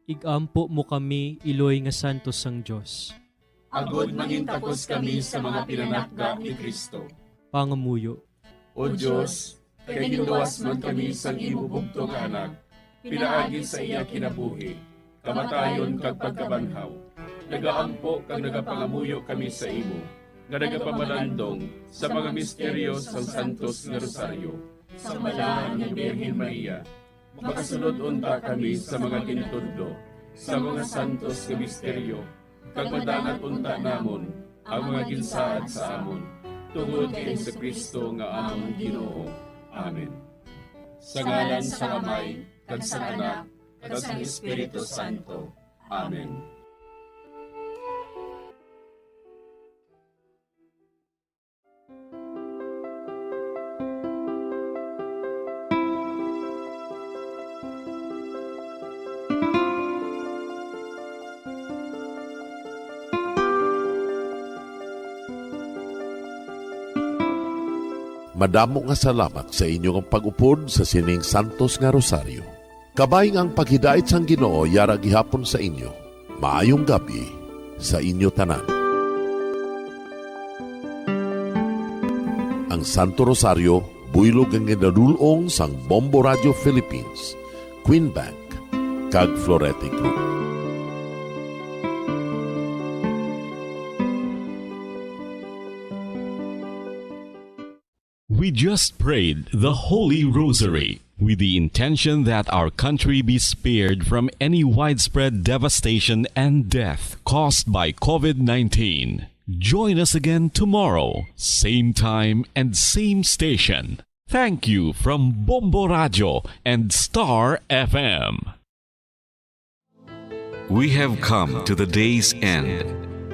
Igampo mo kami, Iloy nga santos sang Dios. Agod mangintakos kami sa mga pinanakda ni Cristo. Pangamuyo. O Dios, kay ginluwas man kami sang imo bugtong nga Anak, pinaagi sa iya kinabuhi, kamatayon kag pagkabanhaw, nagaampo kag nagapangamuyo kami sa imo, kag nagapamalandong sa mga misteryo sang Santos nga Rosaryo. Sa Balaan nga Birhen Maria, makasulod unta kami sa mga gintudlo sa mga santos nga misteryo, kag madangat unta namon ang mga ginsaad sa amon, tungod kay Jesu-Cristo nga amon Ginoo. Amen. Sa ngalan sang Amay, kag sang Anak, kag sang Espiritu Santo. Amen. Madamo nga salamat sa inyo nga pag-upod sa sining santos nga rosaryo. Kabay nga ang paghidait sang Ginoo yara gihapon sa inyo. Maayong gab-i sa inyo tanan. Ang Santo Rosario, buylog nga ginadul-ong sang Bombo Radio Philippines, Queen Bank, kag Florete Group. We just prayed the Holy Rosary with the intention that our country be spared from any widespread devastation and death caused by COVID nineteen. Join us again tomorrow, same time and same station. Thank you from Bombo Radio and Star F M. We have come to the day's end.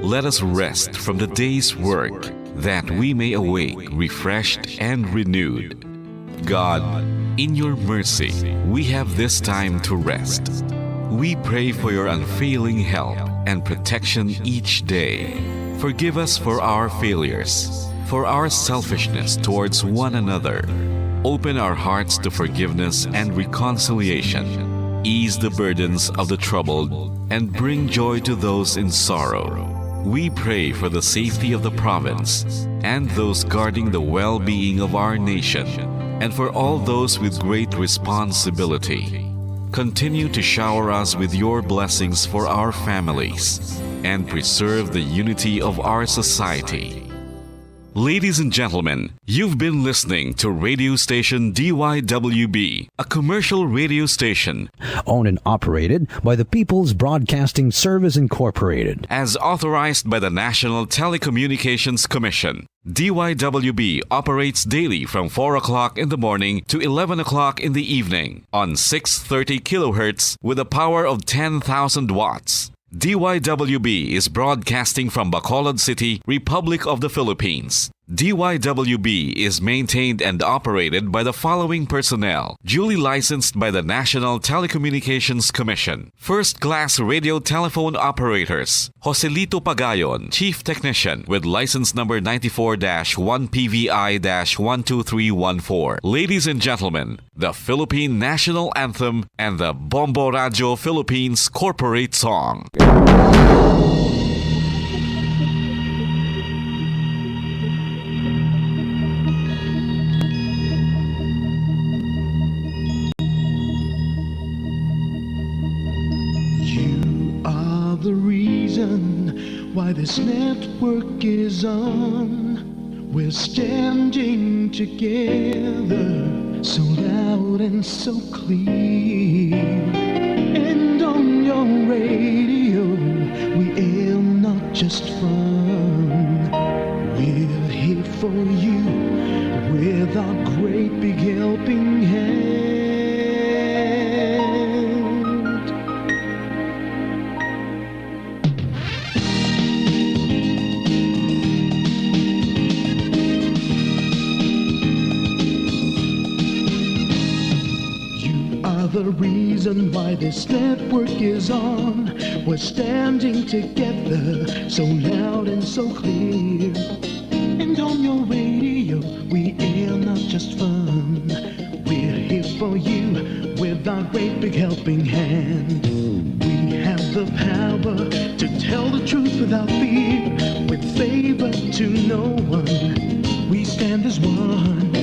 Let us rest from the day's work, that we may awake refreshed and renewed. God, in your mercy, we have this time to rest. We pray for your unfailing help and protection each day. Forgive us for our failures, for our selfishness towards one another. Open our hearts to forgiveness and reconciliation. Ease the burdens of the troubled and bring joy to those in sorrow. We pray for the safety of the province and those guarding the well-being of our nation, and for all those with great responsibility. Continue to shower us with your blessings for our families and preserve the unity of our society. Ladies and gentlemen, you've been listening to radio station D Y W B, a commercial radio station owned and operated by the People's Broadcasting Service Incorporated, as authorized by the National Telecommunications Commission. D Y W B operates daily from four o'clock in the morning to eleven o'clock in the evening on six thirty kilohertz with a power of ten thousand watts. D Y W B is broadcasting from Bacolod City, Republic of the Philippines. D Y W B is maintained and operated by the following personnel, duly licensed by the National Telecommunications Commission. First class radio telephone operators, Joselito Pagayon, Chief Technician, with license number ninety-four dash one P V I dash one two three one four. Ladies and gentlemen, the Philippine National Anthem and the Bombo Radio Philippines Corporate Song. You are the reason why this network is on. We're standing together, so loud and so clear. And on your radio, we aim not just fun. We're here for you with our great big helping hand. You are the reason why this network is on. We're standing together, so loud and so clear. And on your radio, we air not just fun. We're here for you with our great big helping hand. We have the power to tell the truth without fear, with favor to no one. We stand as one.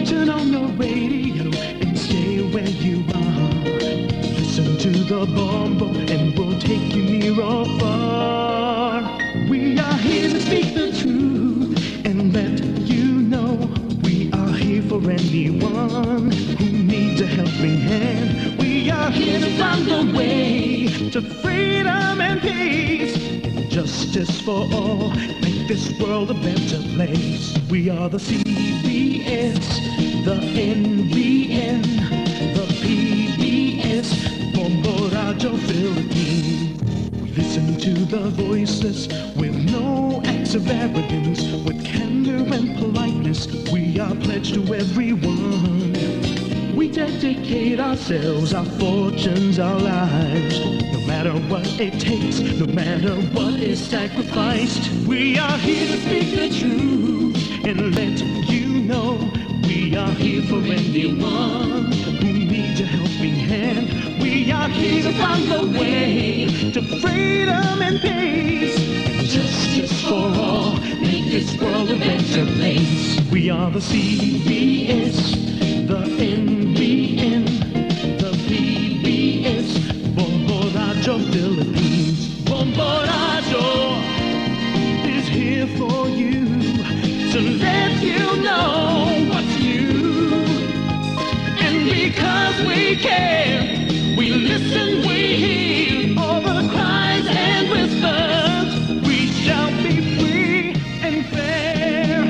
Turn on your radio and stay where you are. Listen to the Bombo and we'll take you near or far. We are here to speak the truth. Freedom and peace, justice for all. Make this world a better place. We are the C B S, the N B N, the P B S, Bombo Radyo Philippines. We listen to the voices with no acts of arrogance, with candor and politeness. We are pledged to everyone. We dedicate ourselves, our fortunes, our lives. No matter what it takes, no matter what is sacrificed, we are here to speak the truth and let you know we are here for anyone who needs a helping hand. We are here to find the way to freedom and peace and justice for all. Make this world a better place. We are the C B S, the N B N, the P B S, Bombo Radyo Philippines. Bombo Radyo is here for you to let you know what's new. And because we care, we listen, we hear all the cries and whispers. We shall be free and fair.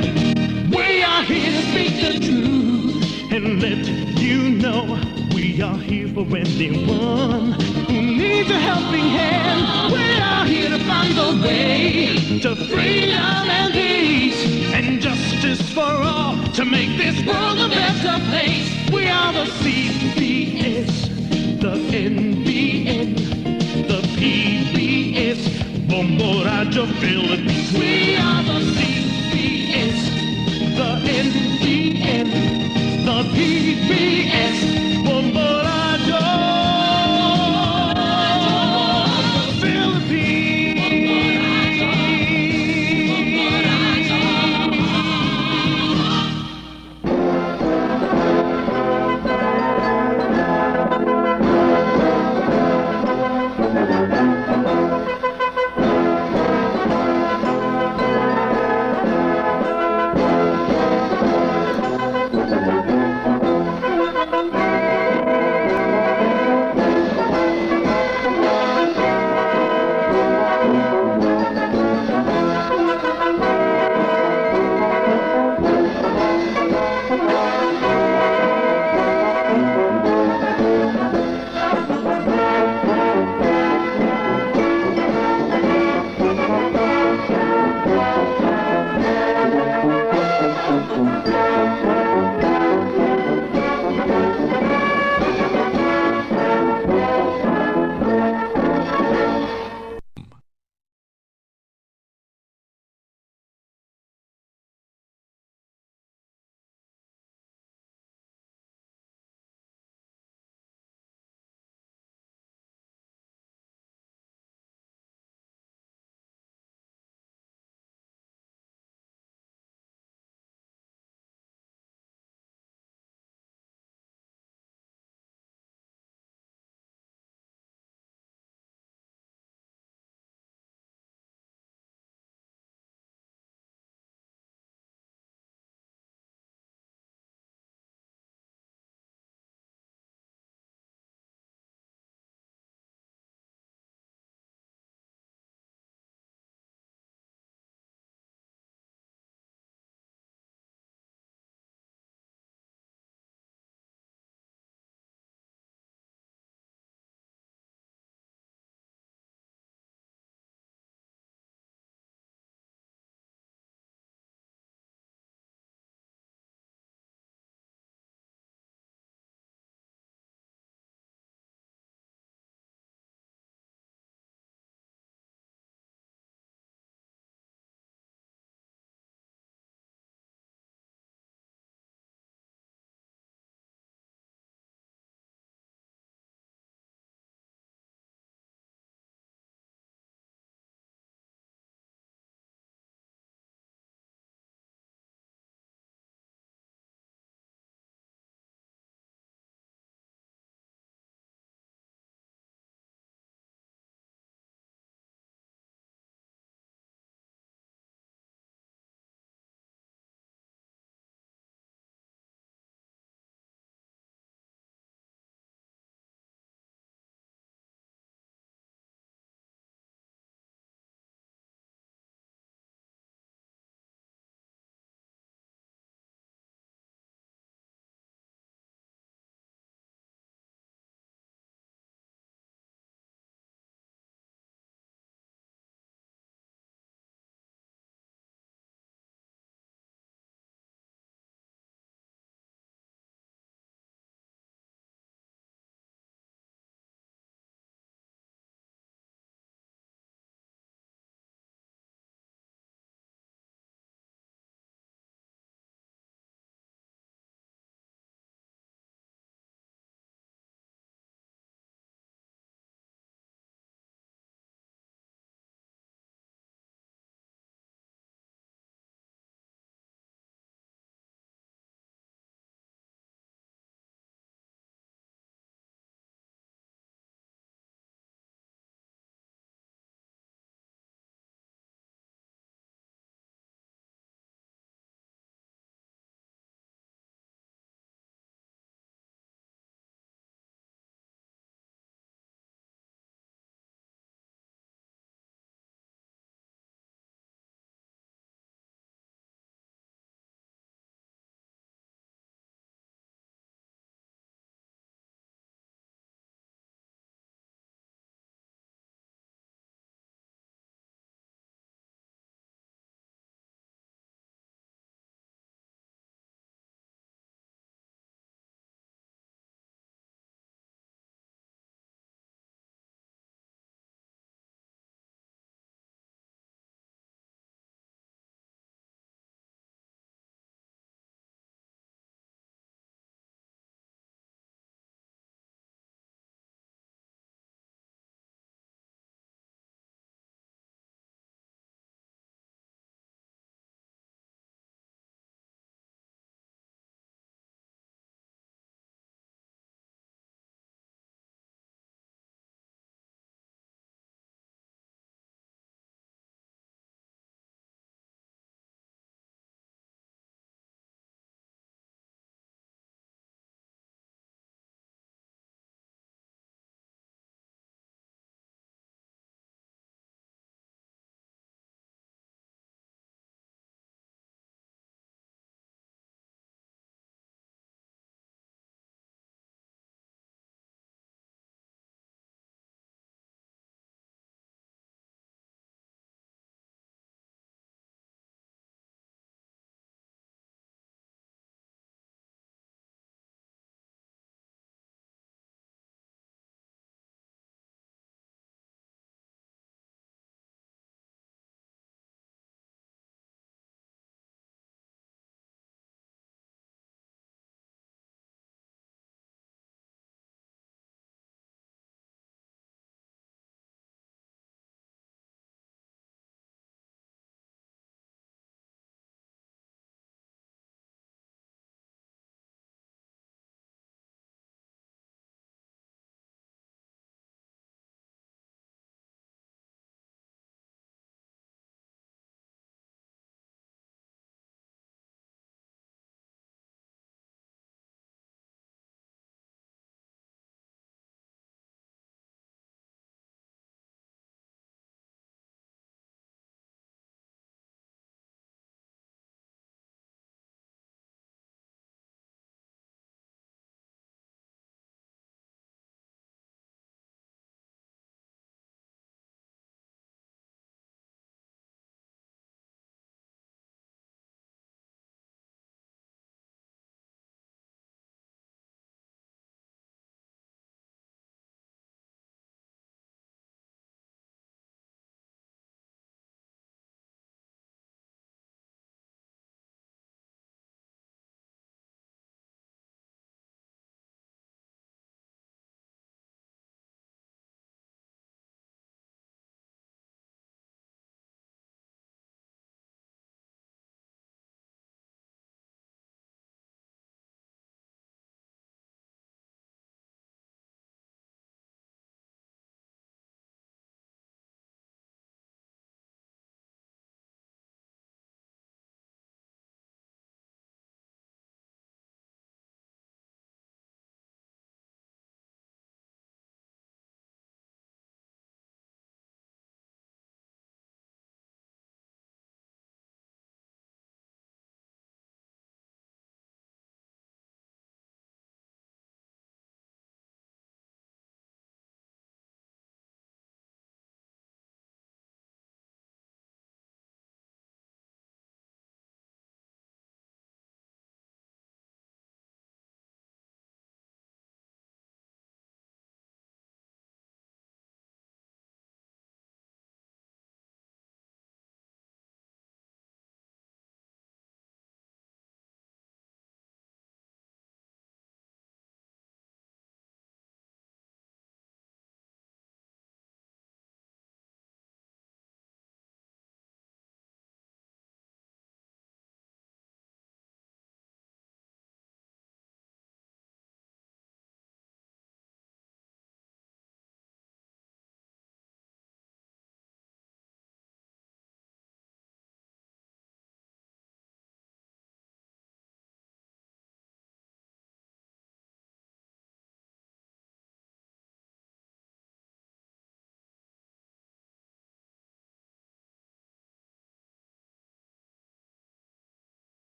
We are here to speak the truth and let you know we are here for anyone who needs a helping hand. We are here to find the way to freedom and peace and justice for all, to make this world a better place. We are the C B S, the N B N, the P B S, Bombo Radyo Philippines. We